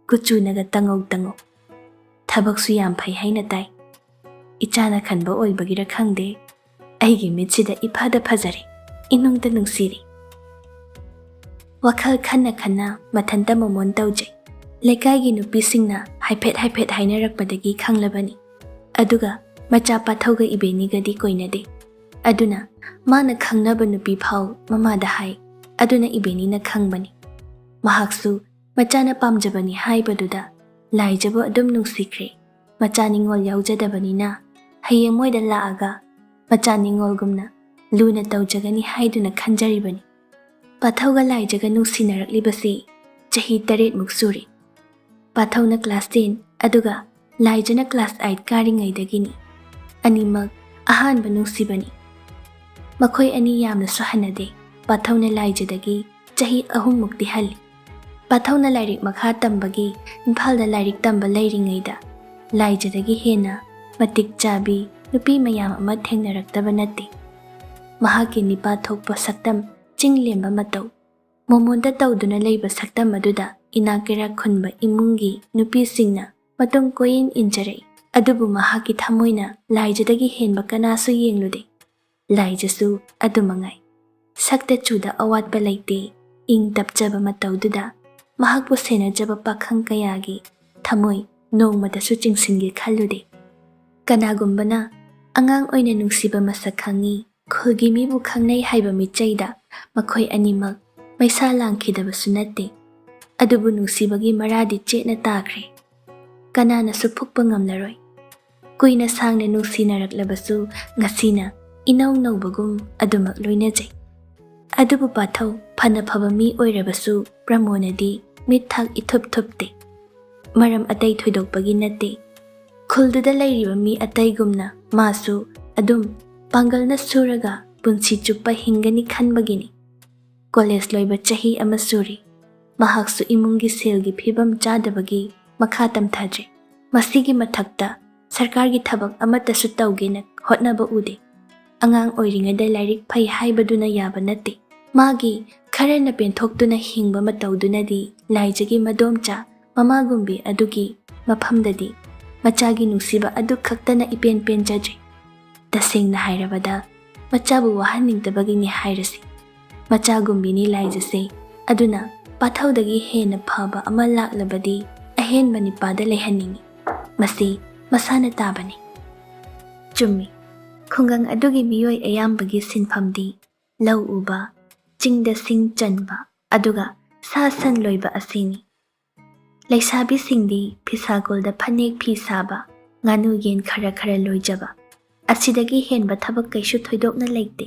ꯀꯨꯆꯨꯅꯒ ꯇꯉꯧ ꯇꯉꯧ꯫ ꯊꯕꯛꯁꯨ ꯌꯥꯝ ꯐꯩ ꯍꯥꯏꯅ ꯇꯥꯏ꯫ ꯏꯆꯥꯅ ꯈꯟꯕ ꯑꯣꯏꯕꯒꯤꯔ ꯈꯪꯗꯦ, ꯑꯩꯒꯤ ꯃꯤꯠꯁꯤꯗ ꯏꯐꯗ ꯐꯖꯔꯦ, ꯏꯅꯨꯡꯗ ꯅꯨꯡꯁꯤꯔꯦ꯫ ꯋꯥꯈꯜ ꯈꯟꯅ ꯈꯟꯅ ꯃꯊꯟꯇ ꯃꯣꯃꯣꯟ ꯇꯧꯖꯩ꯫ ꯂꯩꯀꯥꯏꯒꯤ ꯅꯨꯄꯤꯁꯤꯡꯅ ꯍꯥꯏꯐꯦꯠ ꯍꯥꯏꯐꯦꯠ ꯍꯥꯏꯅꯔꯛꯄꯗꯒꯤ ꯈꯪꯂꯕꯅꯤ꯫ ꯑꯗꯨꯒ ꯃꯆꯥ ꯄꯥꯊꯧꯒ ꯏꯕꯦꯅꯤꯒꯗꯤ ꯀꯣꯏꯅꯗꯦ꯫ ꯑꯗꯨꯅ ꯃꯥꯅ ꯈꯪꯅꯕ ꯅꯨꯄꯤ ꯐꯥꯎ ꯃꯃꯥꯗ ꯍꯥꯏ꯫ ꯑꯗꯨꯅ ꯏꯕꯦꯅꯤꯅ ꯈꯪꯕꯅꯤ꯫ ꯃꯍꯥꯛꯁꯨ ꯃꯆꯥꯅ ꯄꯥꯝꯖꯕꯅꯤ ꯍꯥꯏꯕꯗꯨꯗ ꯂꯥꯏꯖꯕꯨ ꯑꯗꯨꯝ ꯅꯨꯡꯁꯤꯈ꯭ꯔꯦ꯫ ꯃꯆꯥ ꯅꯤꯡꯉꯣꯜ ꯌꯥꯎꯖꯗꯕꯅꯤꯅ ꯍꯌꯦꯡ ꯃꯣꯏꯗ ꯂꯥꯛꯑꯒ ꯃꯆꯥ ꯅꯤꯡꯉꯣꯜꯒꯨꯝꯅ ꯂꯨꯅ ꯇꯧꯖꯒꯅꯤ ꯍꯥꯏꯗꯨꯅ ꯈꯟꯖꯔꯤꯕꯅꯤ꯫ ꯄꯥꯊꯧꯒ ꯂꯥꯏꯖꯒ ꯅꯨꯡꯁꯤꯅꯔꯛꯂꯤꯕꯁꯤ ꯆꯍꯤ ꯇꯔꯦꯠꯃꯨꯛ ꯁꯨꯔꯦ꯫ ꯄꯥꯊꯧꯅ class ten, ꯑꯗꯨꯒ ꯂꯥꯏꯖꯅ class eight ꯀꯥꯔꯤꯉꯩꯗꯒꯤꯅꯤ꯫ ꯑꯅꯤꯃꯛ ꯑꯍꯥꯟꯕ ꯅꯨꯡꯁꯤꯕꯅꯤ꯫ ꯃꯈꯣꯏ ꯑꯅꯤ ꯌꯥꯝꯅꯁꯨ ꯍꯟꯅꯗꯦ꯫ ꯄꯥꯊꯧꯅ ꯂꯥꯏꯖꯗꯒꯤ ꯆꯍꯤ ꯑꯍꯨꯝꯃꯨꯛꯇꯤ ꯍꯜꯂꯤ꯫ ꯄꯥꯊꯧꯅ ꯂꯥꯏꯔꯤꯛ ꯃꯈꯥ ꯇꯝꯕꯒꯤ ꯏꯝꯐꯥꯜꯗ ꯂꯥꯏꯔꯤꯛ ꯇꯝꯕ ꯂꯩꯔꯤꯉꯩꯗ ꯂꯥꯏꯖꯗꯒꯤ ꯍꯦꯟꯅ ꯃꯇꯤꯛ ꯆꯥꯕꯤ ꯅꯨꯄꯤ ꯃꯌꯥꯝ ꯑꯃ ꯊꯦꯡꯅꯔꯛꯇꯕ ꯅꯠꯇꯦ꯫ ꯃꯍꯥꯛꯀꯤ ꯅꯤꯄꯥ ꯊꯣꯛꯄ ꯁꯛꯇꯝ ꯆꯤꯡ ꯂꯦꯝꯕ ꯃꯇꯧ, ꯃꯣꯃꯣꯟꯗ ꯇꯧꯗꯨꯅ ꯂꯩꯕ ꯁꯛꯇꯝ ꯑꯗꯨꯗ ꯏꯅꯥꯛ ꯀꯩꯔꯥꯛ ꯈꯨꯟꯕ ꯏꯃꯨꯡꯒꯤ ꯅꯨꯄꯤꯁꯤꯡꯅ ꯃꯇꯨꯡ ꯀꯣꯏꯏꯟ ꯏꯟꯖꯔꯛꯏ꯫ ꯑꯗꯨꯕꯨ ꯃꯍꯥꯛꯀꯤ ꯊꯃꯣꯏꯅ ꯂꯥꯏꯖꯗꯒꯤ ꯍꯦꯟꯕ ꯀꯅꯥꯁꯨ ꯌꯦꯡꯂꯨꯗꯦ꯫ ꯂꯥꯏꯖꯁꯨ ꯑꯗꯨ ꯃꯉꯥꯏ꯫ ꯁꯛꯇ ꯆꯨꯗ ꯑꯋꯥꯠꯄ ꯂꯩꯇꯦ꯫ ꯏꯪ ꯇꯞꯆꯕ ꯃꯇꯧꯗꯨꯗ ꯃꯍꯥꯛꯄꯨ ꯁꯦꯟꯅꯖꯕ ꯄꯥꯈꯪ ꯀꯌꯥꯒꯤ ꯊꯃꯣꯏ ꯅꯣꯡꯃꯇꯁꯨ ꯆꯤꯡꯁꯤꯟꯒꯦ ꯈꯜꯂꯨꯗꯦ꯫ ꯀꯅꯥꯒꯨꯝꯕꯅ ꯑꯉꯥꯡ ꯑꯣꯏꯅ ꯅꯨꯡꯁꯤꯕ ꯃꯁꯛ ꯈꯪꯉꯤ, ꯈꯨꯜꯒꯤ ꯃꯤꯕꯨ ꯈꯪꯅꯩ ꯍꯥꯏꯕ ꯃꯤꯆꯩꯗ ꯃꯈꯣꯏ ꯑꯅꯤꯃꯛ ꯃꯩꯁꯥ ꯂꯥꯡꯈꯤꯗꯕꯁꯨ ꯅꯠꯇꯦ꯫ ꯑꯗꯨꯕꯨ ꯅꯨꯡꯁꯤꯕꯒꯤ ꯃꯔꯥꯗꯤ ꯆꯦꯠꯅ ꯇꯥꯈ꯭ꯔꯦ꯫ ꯀꯅꯥꯅꯁꯨ ꯐꯨꯛꯄ ꯉꯝꯂꯔꯣꯏ꯫ ꯀꯨꯏꯅ ꯁꯥꯡꯅ ꯅꯨꯡꯁꯤꯅꯔꯛꯂꯕꯁꯨ ꯉꯁꯤꯅ ꯏꯅꯧ ꯅꯧꯕꯒꯨꯝ ꯑꯗꯨꯃꯛ ꯂꯣꯏꯅꯖꯩ꯫ ꯑꯗꯨꯕꯨ ꯄꯥꯊꯧ ꯐꯅ ꯐꯕ ꯃꯤ ꯑꯣꯏꯔꯕꯁꯨ ꯄ꯭ꯔꯃꯣꯅꯗꯤ ꯃꯤꯠ ꯊꯥꯛ ꯏꯊꯨꯞ ꯊꯨꯞꯇꯦ꯫ ꯃꯔꯝ ꯑꯇꯩ ꯊꯣꯏꯗꯣꯛꯄꯒꯤ ꯅꯠꯇꯦ꯫ ꯈꯨꯜꯗꯨꯗ ꯂꯩꯔꯤꯕ ꯃꯤ ꯑꯇꯩꯒꯨꯝꯅ ꯃꯥꯁꯨ ꯑꯗꯨꯝ ꯄꯥꯡꯒꯜꯅ ꯁꯨꯔꯒ ꯄꯨꯟꯁꯤ ꯆꯨꯞꯄ ꯍꯤꯡꯒꯅꯤ ꯈꯟꯕꯒꯤꯅꯤ꯫ ꯀꯣꯂꯦꯖ ꯂꯣꯏꯕ ꯆꯍꯤ ꯑꯃ ꯁꯨꯔꯦ꯫ ꯃꯍꯥꯛꯁꯨ ꯏꯃꯨꯡꯒꯤ ꯁꯦꯜꯒꯤ ꯐꯤꯕꯝ ꯆꯥꯗꯕꯒꯤ ꯃꯈꯥ ꯇꯝꯊꯗ꯭ꯔꯦ꯫ ꯃꯁꯤꯒꯤ ꯃꯊꯛꯇ ꯁꯔꯀꯥꯔꯒꯤ ꯊꯕꯛ ꯑꯃꯠꯇꯁꯨ ꯇꯧꯒꯦꯅ ꯍꯣꯠꯅꯕ ꯎꯗꯦ꯫ ꯑꯉꯥꯡ ꯑꯣꯏꯔꯤꯉꯩꯗ ꯂꯥꯏꯔꯤꯛ ꯐꯩ ꯍꯥꯏꯕꯗꯨꯅ ꯌꯥꯕ ꯅꯠꯇꯦ꯫ ꯃꯥꯒꯤ ꯈꯔꯅ ꯄꯦꯟꯊꯣꯛꯇꯨꯅ ꯍꯤꯡꯕ ꯃꯇꯧꯗꯨꯅꯗꯤ ꯂꯥꯏꯖꯒꯤ ꯃꯗꯣꯝꯆꯥ ꯃꯃꯥꯒꯨꯝꯕꯤ ꯑꯗꯨꯒꯤ ꯃꯐꯝꯗꯗꯤ ꯃꯆꯥꯒꯤ ꯅꯨꯡꯁꯤꯕ ꯑꯗꯨ ꯈꯛꯇꯅ ꯏꯄꯦꯟ ꯄꯦꯟꯖꯗ꯭ꯔꯦ꯫ ꯇꯁꯦꯡꯅ ꯍꯥꯏꯔꯕꯗ, ꯃꯆꯥꯕꯨ ꯋꯥꯍꯟꯅꯤꯡꯗꯕꯒꯤꯅꯤ ꯍꯥꯏꯔꯁꯤ꯫ ꯃꯆꯥꯒꯨꯝꯕꯤꯅꯤ ꯂꯥꯏꯖꯁꯦ꯫ ꯑꯗꯨꯅ ꯄꯥꯊꯧꯗꯒꯤ ꯍꯦꯟꯅ ꯐꯕ ꯑꯃ ꯂꯥꯛꯂꯕꯗꯤ ꯑꯍꯦꯟꯕ ꯅꯤꯄꯥꯗ ꯂꯩꯍꯟꯅꯤꯡꯏ꯫ ꯃꯁꯤ ꯃꯁꯥꯅ ꯇꯥꯕꯅꯤ꯫ ꯆꯨꯝꯃꯤ, ꯈꯨꯡꯒꯪ ꯑꯗꯨꯒꯤ ꯃꯤꯑꯣꯏ ꯑꯌꯥꯝꯕꯒꯤ ꯁꯤꯟꯐꯝꯗꯤ ꯂꯧ ꯎꯕ, ꯆꯤꯡꯗ ꯁꯤꯡ ꯆꯟꯕ, ꯑꯗꯨꯒ ꯁꯥ ꯁꯟ ꯂꯣꯏꯕ ꯑꯁꯤꯅꯤ꯫ ꯂꯩꯁꯥꯕꯤꯁꯤꯡꯗꯤ ꯐꯤꯁꯥꯀꯣꯜꯗ ꯐꯅꯦꯛ ꯐꯤ ꯁꯥꯕ, ꯉꯥꯅꯨ ꯌꯦꯟ ꯈꯔ ꯈꯔ ꯂꯣꯏꯖꯕ, ꯑꯁꯤꯗꯒꯤ ꯍꯦꯟꯕ ꯊꯕꯛ ꯀꯩꯁꯨ ꯊꯣꯏꯗꯣꯛꯅ ꯂꯩꯇꯦ꯫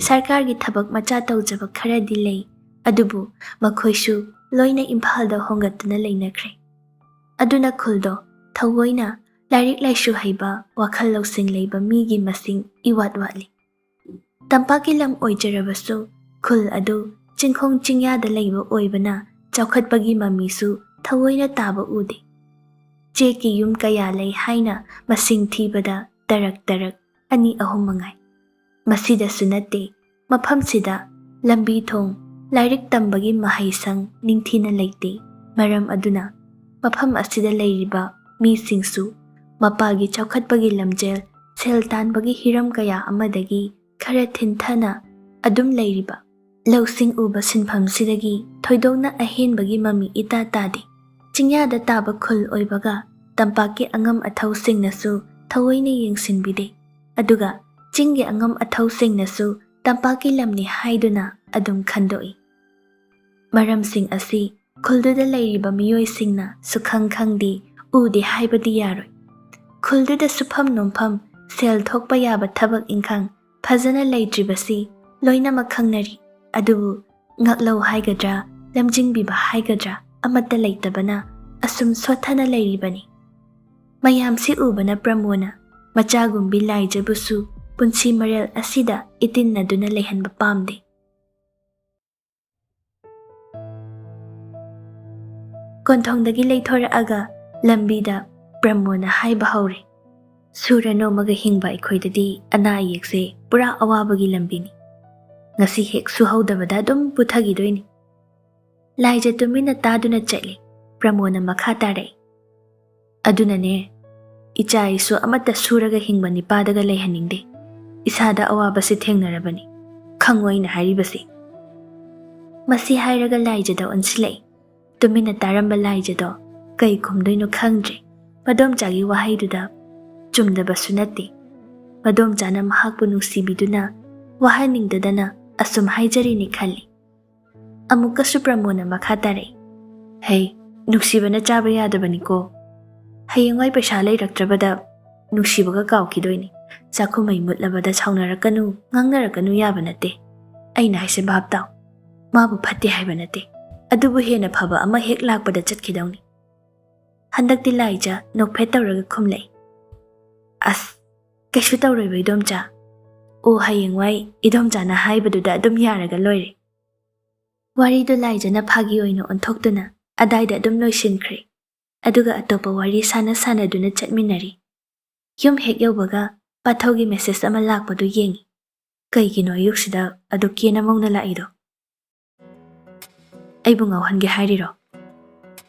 ꯁꯔꯀꯥꯔꯒꯤ ꯊꯕꯛ ꯃꯆꯥ ꯇꯧꯖꯕ ꯈꯔꯗꯤ ꯂꯩ, ꯑꯗꯨꯕꯨ ꯃꯈꯣꯏꯁꯨ ꯂꯣꯏꯅ ꯏꯝꯐꯥꯜꯗ ꯍꯣꯡꯒꯠꯇꯨꯅ ꯂꯩꯅꯈ꯭ꯔꯦ꯫ ꯑꯗꯨꯅ ꯈꯨꯜꯗꯣ ꯊꯑꯣꯏꯅ ꯂꯥꯏꯔꯤꯛ ꯂꯥꯏꯁꯨ ꯍꯩꯕ, ꯋꯥꯈꯜ ꯂꯧꯁꯤꯡ ꯂꯩꯕ ꯃꯤꯒꯤ ꯃꯁꯤꯡ ꯏꯋꯥꯠ ꯋꯥꯠꯂꯤ꯫ ꯇꯝꯄꯥꯛꯀꯤ ꯂꯝ ꯑꯣꯏꯖꯔꯕꯁꯨ ꯈꯨꯜ ꯑꯗꯨ ꯆꯤꯡꯈꯣꯡ ꯆꯤꯡꯌꯥꯗ ꯂꯩꯕ ꯑꯣꯏꯕꯅ ꯆꯥꯎꯈꯠꯄꯒꯤ ꯃꯃꯤꯁꯨ ꯊꯑꯣꯏꯅ ꯇꯥꯕ ꯎꯗꯦ꯫ ꯆꯦꯛꯀꯤ ꯌꯨꯝ ꯀꯌꯥ ꯂꯩ ꯍꯥꯏꯅ ꯃꯁꯤꯡ ꯊꯤꯕꯗ ꯇꯔꯛ ꯇꯔꯛ, ꯑꯅꯤ ꯑꯍꯨꯝ ꯃꯉꯥꯏ꯫ ꯃꯁꯤꯗꯁꯨ ꯅꯠꯇꯦ, ꯃꯐꯝꯁꯤꯗ ꯂꯝꯕꯤ ꯊꯣꯡ, ꯂꯥꯏꯔꯤꯛ ꯇꯝꯕꯒꯤ ꯃꯍꯩꯁꯪ ꯅꯤꯡꯊꯤꯅ ꯂꯩꯇꯦ꯫ ꯃꯔꯝ ꯑꯗꯨꯅ ꯃꯐꯝ ꯑꯁꯤꯗ ꯂꯩꯔꯤꯕ ꯃꯤꯁꯤꯡꯁꯨ ꯃꯄꯥꯒꯤ ꯆꯥꯎꯈꯠꯄꯒꯤ ꯂꯝꯖꯦꯜ, ꯁꯦꯜ ꯇꯥꯟꯕꯒꯤ ꯍꯤꯔꯝ ꯀꯌꯥ ꯑꯃꯗꯒꯤ ꯈꯔ ꯊꯤꯟꯊꯅ ꯑꯗꯨꯝ ꯂꯩꯔꯤꯕ꯫ ꯂꯧꯁꯤꯡ ꯎꯕ ꯁꯤꯟꯐꯝꯁꯤꯗꯒꯤ ꯊꯣꯏꯗꯣꯛꯅ ꯑꯍꯦꯟꯕꯒꯤ ꯃꯃꯤ ꯏꯇꯥ ꯇꯥꯗꯦ꯫ ꯆꯤꯡꯌꯥꯗ ꯇꯥꯕ ꯈꯨꯜ ꯑꯣꯏꯕꯒ ꯇꯝꯄꯥꯛꯀꯤ ꯑꯉꯝ ꯑꯊꯧꯁꯤꯡꯅꯁꯨ ꯊꯑꯣꯏꯅ ꯌꯦꯡꯁꯤꯟꯕꯤꯗꯦ꯫ ꯑꯗꯨꯒ ꯆꯤꯡꯒꯤ ꯑꯉꯝ ꯑꯊꯧꯁꯤꯡꯅꯁꯨ ꯇꯝꯄꯥꯛꯀꯤ ꯂꯝꯅꯤ ꯍꯥꯏꯗꯨꯅ ꯑꯗꯨꯝ ꯈꯟꯗꯣꯛꯏ꯫ ꯃꯔꯝꯁꯤꯡ ꯑꯁꯤ ꯈꯨꯜꯗꯨꯗ ꯂꯩꯔꯤꯕ ꯃꯤꯑꯣꯏꯁꯤꯡꯅ ꯁꯨꯈꯪ ꯈꯪꯗꯦ, ꯎꯗꯦ ꯍꯥꯏꯕꯗꯤ ꯌꯥꯔꯣꯏ꯫ ꯈꯨꯜꯗꯨꯗ ꯁꯨꯐꯝ ꯅꯣꯝꯐꯝ, ꯁꯦꯜ ꯊꯣꯛꯄ ꯌꯥꯕ ꯊꯕꯛ ꯏꯪꯈꯥꯡ ꯐꯖꯅ ꯂꯩꯇ꯭ꯔꯤꯕꯁꯤ ꯂꯣꯏꯅꯃꯛ ꯈꯪꯅꯔꯤ꯫ ꯑꯗꯨꯕꯨ ꯉꯛꯂꯧ ꯍꯥꯏꯒꯗ꯭ꯔꯥ, ꯂꯝꯖꯤꯡꯕꯤꯕ ꯍꯥꯏꯒꯗ꯭ꯔꯥ, ꯑꯃꯠꯇ ꯂꯩꯇꯕꯅ ꯑꯁꯨꯝ ꯁꯣꯠꯊꯅ ꯂꯩꯔꯤꯕꯅꯤ꯫ ꯃꯌꯥꯝꯁꯤ ꯎꯕꯅ ꯄ꯭ꯔꯃꯣꯅ ꯃꯆꯥꯒꯨꯝꯕꯤ ꯂꯥꯏꯖꯕꯨꯁꯨ ꯄꯨꯟꯁꯤ ꯃꯔꯦꯜ ꯑꯁꯤꯗ ꯏꯇꯤꯟꯅꯗꯨꯅ ꯂꯩꯍꯟꯕ ꯄꯥꯝꯗꯦ꯫ ꯀꯣꯟꯊꯣꯡꯗꯒꯤ ꯂꯩꯊꯣꯔꯛꯑꯒ ꯂꯝꯕꯤꯗ ꯄ꯭ꯔꯃꯣꯗꯅ ꯍꯥꯏꯕ ꯍꯧꯔꯦ꯫ ꯁꯨꯔ ꯅꯣꯝꯃꯒ ꯍꯤꯡꯕ ꯑꯩꯈꯣꯏꯗꯗꯤ ꯑꯅꯥ ꯑꯌꯦꯛꯁꯦ ꯄꯨꯔꯥ ꯑꯋꯥꯕꯒꯤ ꯂꯝꯕꯤꯅꯤ꯫ ꯉꯁꯤ ꯍꯦꯛ ꯁꯨꯍꯧꯗꯕꯗ ꯑꯗꯨꯝ ꯄꯨꯊꯈꯤꯗꯣꯏꯅꯤ꯫ ꯂꯥꯏꯖ ꯇꯨꯃꯤꯟꯅ ꯇꯥꯗꯨꯅ ꯆꯠꯂꯤ꯫ ꯄ꯭ꯔꯃꯣꯗꯅ ꯃꯈꯥ ꯇꯥꯔꯛꯏ, "ꯑꯗꯨꯅꯅꯦ, ꯏꯆꯥ ꯑꯩꯁꯨ ꯑꯃꯠꯇ ꯁꯨꯔꯒ ꯍꯤꯡꯕ ꯅꯤꯄꯥꯗꯒ ꯂꯩꯍꯟꯅꯤꯡꯗꯦ꯫ ꯏꯁꯥꯗ ꯑꯋꯥꯕꯁꯦ ꯊꯦꯡꯅꯔꯕꯅꯤ꯫ ꯈꯪꯉꯣ ꯑꯩꯅ ꯍꯥꯏꯔꯤꯕꯁꯦ?" ꯃꯁꯤ ꯍꯥꯏꯔꯒ ꯂꯥꯏꯖꯗ ꯑꯣꯟꯁꯤꯜꯂꯛꯏ꯫ ꯇꯨꯃꯤꯟꯅ ꯇꯥꯔꯝꯕ ꯂꯥꯏꯖꯗꯣ ꯀꯩ ꯈꯨꯝꯗꯣꯏꯅꯣ ꯈꯪꯗ꯭ꯔꯦ꯫ ꯃꯗꯣꯝꯆꯥꯒꯤ ꯋꯥꯍꯩꯗꯨꯗ ꯆꯨꯝꯗꯕꯁꯨ ꯅꯠꯇꯦ꯫ ꯃꯗꯣꯝꯆꯥꯅ ꯃꯍꯥꯛꯄꯨ ꯅꯨꯡꯁꯤꯕꯤꯗꯨꯅ ꯋꯥꯍꯟꯅꯤꯡꯗꯗꯅ ꯑꯁꯨꯝ ꯍꯥꯏꯖꯔꯤꯅꯤ ꯈꯜꯂꯤ꯫ ꯑꯃꯨꯛꯀꯁꯨ ꯄ꯭ꯔꯃꯣꯗꯅ ꯃꯈꯥ ꯇꯥꯔꯛꯏ, "ꯍꯩ, ꯅꯨꯡꯁꯤꯕꯅ ꯆꯥꯕ ꯌꯥꯗꯕꯅꯤꯀꯣ꯫ ꯍꯌꯦꯡꯋꯥꯏ ꯄꯩꯁꯥ ꯂꯩꯔꯛꯇ꯭ꯔꯕꯗ ꯅꯨꯡꯁꯤꯕꯒ ꯀꯥꯎꯈꯤꯗꯣꯏꯅꯤ꯫ ꯆꯥꯛꯈꯨꯝ ꯃꯩ ꯃꯨꯠꯂꯕꯗ ꯁꯥꯎꯅꯔꯛꯀꯅꯨ, ꯉꯥꯡꯅꯔꯛꯀꯅꯨ ꯌꯥꯕ ꯅꯠꯇꯦ꯫ ꯑꯩꯅ ꯍꯥꯏꯁꯦ ꯚꯥꯞ ꯇꯥꯎ꯫ ꯃꯥꯕꯨ ꯐꯠꯇꯦ ꯍꯥꯏꯕ ꯅꯠꯇꯦ, ꯑꯗꯨꯕꯨ ꯍꯦꯟꯅ ꯐꯕ ꯑꯃ ꯍꯦꯛ ꯂꯥꯛꯄꯗ ꯆꯠꯈꯤꯗꯧꯅꯤ꯫" ꯍꯟꯗꯛꯇꯤ ꯂꯥꯏꯖ ꯅꯣꯛꯐꯦꯠ ꯇꯧꯔꯒ ꯈꯨꯝꯂꯛꯏ, "ꯑꯁ, ꯀꯩꯁꯨ ꯇꯧꯔꯣꯏꯕ ꯏꯗꯣꯝꯆꯥ꯫ ꯑꯣ, ꯍꯌꯦꯡꯋꯥꯏ ꯏꯗꯣꯝꯆꯥꯅ ꯍꯥꯏꯕꯗꯨꯗ ꯑꯗꯨꯝ ꯌꯥꯔꯒ ꯂꯣꯏꯔꯦ꯫" ꯋꯥꯔꯤꯗꯨ ꯂꯥꯏꯖꯅ ꯐꯥꯒꯤ ꯑꯣꯏꯅ ꯑꯣꯟꯊꯣꯛꯇꯨꯅ ꯑꯗꯥꯏꯗ ꯑꯗꯨꯝ ꯂꯣꯏꯁꯤꯟꯈ꯭ꯔꯦ꯫ ꯑꯗꯨꯒ ꯑꯇꯣꯞꯄ ꯋꯥꯔꯤ ꯁꯥꯟꯅ ꯁꯥꯟꯅꯗꯨꯅ ꯆꯠꯃꯤꯟꯅꯔꯤ꯫ ꯌꯨꯝ ꯍꯦꯛ ꯌꯧꯕꯒ ꯄꯥꯊꯧꯒꯤ ꯃꯦꯁꯦꯖ ꯑꯃ ꯂꯥꯛꯄꯗꯨ ꯌꯦꯡꯉꯤ꯫ "ꯀꯩꯒꯤꯅꯣ ꯑꯌꯨꯛꯁꯤꯗ ꯑꯗꯨꯛ ꯀꯦꯅ ꯃꯧꯅ ꯂꯥꯛꯏꯗꯣ? ꯑꯩꯕꯨ ꯉꯥꯎꯍꯟꯒꯦ ꯍꯥꯏꯔꯤꯔꯣ?"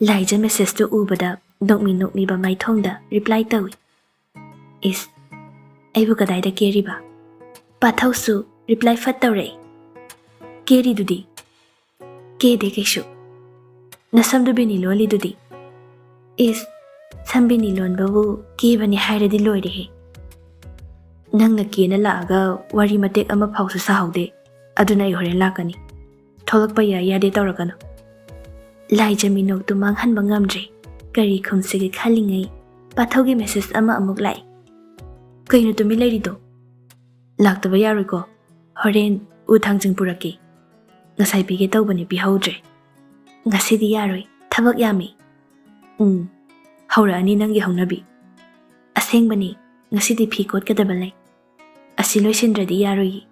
ꯂꯥꯏꯖ ꯃꯦꯁꯦꯖꯇꯨ ꯎꯕꯗ ꯅꯣꯛꯃꯤ ꯅꯣꯛꯃꯤꯕ ꯃꯥꯏꯊꯣꯡꯗ ꯔꯤꯄ꯭ꯂꯥꯏ ꯇꯧꯏ꯫ "ꯏꯁ, ꯑꯩꯕꯨ ꯀꯗꯥꯏꯗ ꯀꯦꯔꯤꯕ?" ꯄꯥꯊꯧꯁꯨ ꯔꯤꯄ꯭ꯂꯥꯏ ꯐꯠ ꯇꯧꯔꯛꯏ꯫ "ꯀꯦꯔꯤꯗꯨꯗꯤ?" "ꯀꯦꯗꯦ ꯀꯩꯁꯨ꯫ ꯅꯁꯝꯗꯨ ꯕꯤꯅꯤ ꯂꯣꯜꯂꯤꯗꯨꯗꯤ?" "ꯏꯁ, ꯁꯝ ꯕꯤꯅꯤ ꯂꯣꯟꯕꯕꯨ ꯀꯦꯕꯅꯤ ꯍꯥꯏꯔꯗꯤ ꯂꯣꯏꯔꯦꯍꯦ꯫ ꯅꯪꯅ ꯀꯦꯅ ꯂꯥꯛꯑꯒ ꯋꯥꯔꯤ ꯃꯇꯦꯛ ꯑꯃ ꯐꯥꯎꯁꯨ ꯁꯥꯍꯧꯗꯦ꯫ ꯑꯗꯨꯅ ꯑꯩ ꯍꯣꯔꯦꯟ ꯂꯥꯛꯀꯅꯤ꯫ ꯊꯣꯛꯂꯛꯄ ꯌꯥꯏ ꯌꯥꯗꯦ ꯇꯧꯔꯛꯀꯅꯨ꯫" ꯂꯥꯏꯖ ꯃꯤꯅꯣꯛꯇꯨ ꯃꯥꯡꯍꯟꯕ ꯉꯝꯗ꯭ꯔꯦ꯫ ꯀꯔꯤ ꯈꯨꯝꯁꯤꯒꯦ ꯈꯜꯂꯤꯉꯩ ꯄꯥꯊꯧꯒꯤ ꯃꯦꯁꯦꯖ ꯑꯃ ꯑꯃꯨꯛ ꯂꯥꯛꯏ꯫ "ꯀꯩꯅꯣ ꯇꯨꯃꯤꯟ ꯂꯩꯔꯤꯗꯣ? ꯂꯥꯛꯇꯕ ꯌꯥꯔꯣꯏꯀꯣ꯫ ꯍꯣꯔꯦꯟ ꯎ ꯊꯥꯡꯖꯤꯡ ꯄꯨꯔꯛꯀꯦ꯫ ꯉꯁꯥꯏ ꯄꯤꯒꯦ ꯇꯧꯕꯅꯦ, ꯄꯤꯍꯧꯗ꯭ꯔꯦ꯫ ꯉꯁꯤꯗꯤ ꯌꯥꯔꯣꯏ, ꯊꯕꯛ ꯌꯥꯝꯃꯤ꯫" "ꯎꯝ, ꯍꯧꯔꯛꯑꯅꯤ ꯅꯪꯒꯤ ꯍꯧꯅꯕꯤ꯫ ꯑꯁꯦꯡꯕꯅꯤ, ꯉꯁꯤꯗꯤ ꯐꯤ ꯀꯣꯠꯀꯗꯕ ꯂꯩ꯫ ꯑꯁꯤ ꯂꯣꯏꯁꯤꯟꯗ꯭ꯔꯗꯤ ꯌꯥꯔꯣꯏꯌꯦ꯫"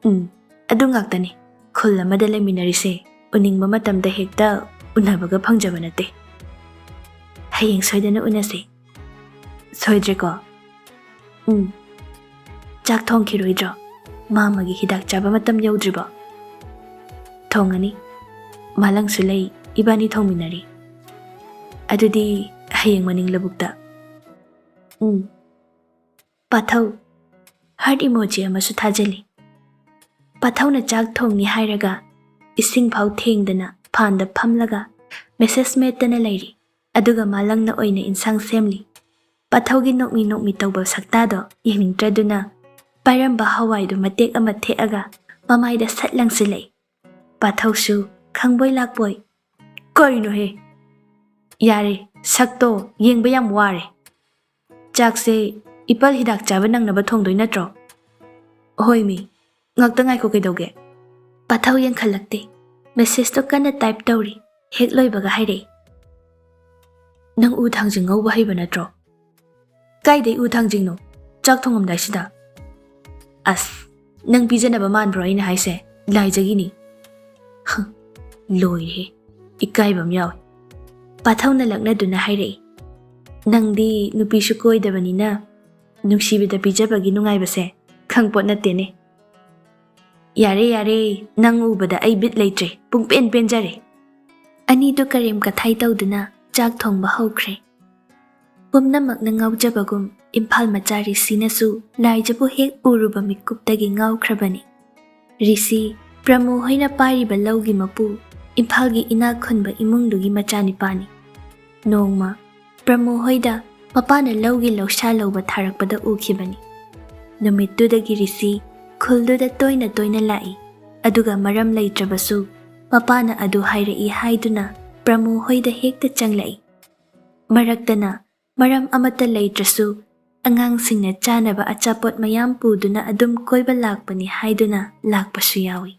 "ꯎꯝ, ꯑꯗꯨ ꯉꯥꯛꯇꯅꯤ꯫ ꯈꯨꯜ ꯑꯃꯗ ꯂꯩꯃꯤꯟꯅꯔꯤꯁꯦ, ꯎꯅꯤꯡꯕ ꯃꯇꯝꯗ ꯍꯦꯛꯇ ꯎꯅꯕꯒ ꯐꯪꯖꯕ ꯅꯠꯇꯦ꯫ ꯍꯌꯦꯡ ꯁꯣꯏꯗꯅ ꯎꯅꯁꯦ꯫ ꯁꯣꯏꯗ꯭ꯔꯦꯀꯣ? ꯎꯝ꯫ ꯆꯥꯛ ꯊꯣꯡꯈꯤꯔꯣꯏꯗ꯭ꯔꯣ? ꯃꯥꯝꯃꯒꯤ ꯍꯤꯗꯥꯛ ꯆꯥꯕ ꯃꯇꯝ ꯌꯧꯗ꯭ꯔꯤꯕꯣ? ꯊꯣꯡꯉꯅꯤ꯫ ꯃꯥꯂꯪꯁꯨ ꯂꯩ, ꯏꯕꯥꯅꯤ ꯊꯣꯡꯃꯤꯟꯅꯔꯤ꯫ ꯑꯗꯨꯗꯤ ꯍꯌꯦꯡ ꯃꯅꯤꯡ ꯂꯧꯕꯨꯛꯇ꯫ ꯎꯝ꯫ ꯄꯥꯊꯧ꯫ ꯍꯥꯔꯠ ꯏꯃꯣꯖꯤ ꯑꯃꯁꯨ ꯊꯥꯖꯤꯜꯂꯤ꯫ ꯄꯥꯊꯧꯅ ꯆꯥꯛ ꯊꯣꯡꯅꯤ ꯍꯥꯏꯔꯒ ꯏꯁꯤꯡ ꯐꯥꯎ ꯊꯦꯡꯗꯅ ꯐꯥꯟꯗ ꯐꯝꯂꯒ ꯃꯦꯁꯦꯖ ꯃꯦꯠꯇꯅ ꯂꯩꯔꯤ꯫ ꯑꯗꯨꯒ ꯃꯥꯂꯪꯅ ꯑꯣꯏꯅ ꯏꯟꯁꯥꯡ ꯁꯦꯝꯂꯤ꯫ ꯄꯥꯊꯧꯒꯤ ꯅꯣꯛꯃꯤ ꯅꯣꯛꯃꯤ ꯇꯧꯕ ꯁꯛꯇꯥꯗꯣ ꯌꯦꯡꯅꯤꯡꯗ꯭ꯔꯗꯨꯅ ꯄꯥꯏꯔꯝꯕ ꯍꯋꯥꯏꯗꯨ ꯃꯇꯦꯛ ꯑꯃ ꯊꯦꯛꯑꯒ ꯃꯃꯥꯏꯗ ꯁꯠ ꯂꯪꯁꯤꯜꯂꯛꯏ꯫ ꯄꯥꯊꯧꯁꯨ ꯈꯪꯕꯣꯏ ꯂꯥꯛꯄꯣꯏ, "ꯀꯩꯅꯣꯍꯦ? ꯌꯥꯔꯦ, ꯁꯛꯇꯣ ꯌꯦꯡꯕ ꯌꯥꯝ ꯋꯥꯔꯦ꯫ ꯆꯥꯛꯁꯦ ꯏꯄꯜ ꯍꯤꯗꯥꯛ ꯆꯥꯕ ꯅꯪꯅꯕ ꯊꯣꯡꯗꯣꯏ ꯅꯠꯇ꯭ꯔꯣ?" "ꯍꯣꯏ ꯃꯤ, ꯉꯥꯛꯇ ꯉꯥꯏꯈꯣ, ꯀꯩꯗꯧꯒꯦ?" ꯄꯥꯊꯧ ꯌꯦꯡꯈꯠꯂꯛꯇꯦ꯫ ꯃꯦꯁꯦꯖꯇꯣ ꯀꯟꯅ ꯇꯥꯏꯞ ꯇꯧꯔꯤ꯫ ꯍꯦꯛ ꯂꯣꯏꯕꯒ ꯍꯥꯏꯔꯛꯏ, "ꯅꯪ ꯎ ꯊꯥꯡꯖꯤꯡ ꯉꯧꯕ ꯍꯩꯕ ꯅꯠꯇ꯭ꯔꯣ?" "ꯀꯥꯏꯗꯩ ꯎ ꯊꯥꯡꯖꯤꯡꯅꯣ? ꯆꯥꯛ ꯊꯣꯡꯉꯝꯗꯥꯏꯁꯤꯗ?" "ꯑꯁ, ꯅꯪ ꯄꯤꯖꯅꯕ ꯃꯥꯟꯕ꯭ꯔꯣ ꯑꯩꯅ ꯍꯥꯏꯁꯦ? ꯂꯥꯏꯖꯒꯤꯅꯤ꯫" ꯍ, ꯂꯣꯏꯔꯦꯍꯦ꯫ ꯏꯀꯥꯏꯕ ꯑꯃ ꯌꯥꯎꯏ꯫ ꯄꯥꯊꯧꯅ ꯂꯛꯅꯗꯨꯅ ꯍꯥꯏꯔꯛꯏ, "ꯅꯪꯗꯤ ꯅꯨꯄꯤꯁꯨ ꯀꯣꯏꯗꯕꯅꯤꯅ ꯅꯨꯡꯁꯤꯕꯗ ꯄꯤꯖꯕꯒꯤ ꯅꯨꯡꯉꯥꯏꯕꯁꯦ ꯈꯪꯄꯣꯠ ꯅꯠꯇꯦꯅꯦ꯫ ꯌꯥꯔꯦ, ꯌꯥꯔꯦ, ꯅꯪ ꯎꯕꯗ ꯑꯩ ꯕꯤꯠ ꯂꯩꯇ꯭ꯔꯦ, ꯄꯨꯡꯄꯦꯟ ꯄꯦꯟꯖꯔꯦ꯫" ꯑꯅꯤꯗꯨ ꯀꯔꯦꯝ ꯀꯊꯥꯏ ꯇꯧꯗꯨꯅ ꯆꯥꯛ ꯊꯣꯡꯕ ꯍꯧꯈ꯭ꯔꯦ꯫ ꯄꯨꯝꯅꯃꯛꯅ ꯉꯥꯎꯖꯕꯒꯨꯝ ꯏꯝꯐꯥꯜ ꯃꯆꯥ ꯔꯤꯁꯤꯅꯁꯨ ꯂꯥꯏꯖꯕꯨ ꯍꯦꯛ ꯎꯔꯨꯕ ꯃꯤꯀꯨꯞꯇꯒꯤ ꯉꯥꯎꯈ꯭ꯔꯕꯅꯤ꯫ ꯔꯤꯁꯤ, ꯄ꯭ꯔꯃꯨ ꯍꯣꯏꯅ ꯄꯥꯏꯔꯤꯕ ꯂꯧꯒꯤ ꯃꯄꯨ, ꯏꯝꯐꯥꯜꯒꯤ ꯏꯅꯥꯛ ꯈꯨꯟꯕ ꯏꯃꯨꯡꯗꯨꯒꯤ ꯃꯆꯥꯅꯤꯄꯥꯅꯤ꯫ ꯅꯣꯡꯃ ꯄ꯭ꯔꯃꯨ ꯍꯣꯏꯗ ꯃꯄꯥꯅ ꯂꯧꯒꯤ ꯂꯧꯁꯥ ꯂꯧꯕ ꯊꯥꯔꯛꯄꯗ ꯎꯈꯤꯕꯅꯤ꯫ ꯅꯨꯃꯤꯠꯇꯨꯗꯒꯤ ꯔꯤꯁꯤ ꯈꯨꯜꯗꯨꯗ ꯇꯣꯏꯅ ꯇꯣꯏꯅ ꯂꯥꯛꯏ, ꯑꯗꯨꯒ ꯃꯔꯝ ꯂꯩꯇ꯭ꯔꯕꯁꯨ ꯃꯄꯥꯅ ꯑꯗꯨ ꯍꯥꯏꯔꯛꯏ ꯍꯥꯏꯗꯨꯅ ꯄ꯭ꯔꯃꯨ ꯍꯣꯏꯗ ꯍꯦꯛꯇ ꯆꯪꯂꯛꯏ꯫ ꯃꯔꯛꯇꯅ ꯃꯔꯝ ꯑꯃꯠꯇ ꯂꯩꯇ꯭ꯔꯁꯨ ꯑꯉꯥꯡꯁꯤꯡꯅ ꯆꯥꯅꯕ ꯑꯆꯥꯄꯣꯠ ꯃꯌꯥꯝ ꯄꯨꯗꯨꯅ ꯑꯗꯨꯝ ꯀꯣꯏꯕ ꯂꯥꯛꯄꯅꯤ ꯍꯥꯏꯗꯨꯅ ꯂꯥꯛꯄꯁꯨ ꯌꯥꯎꯏ꯫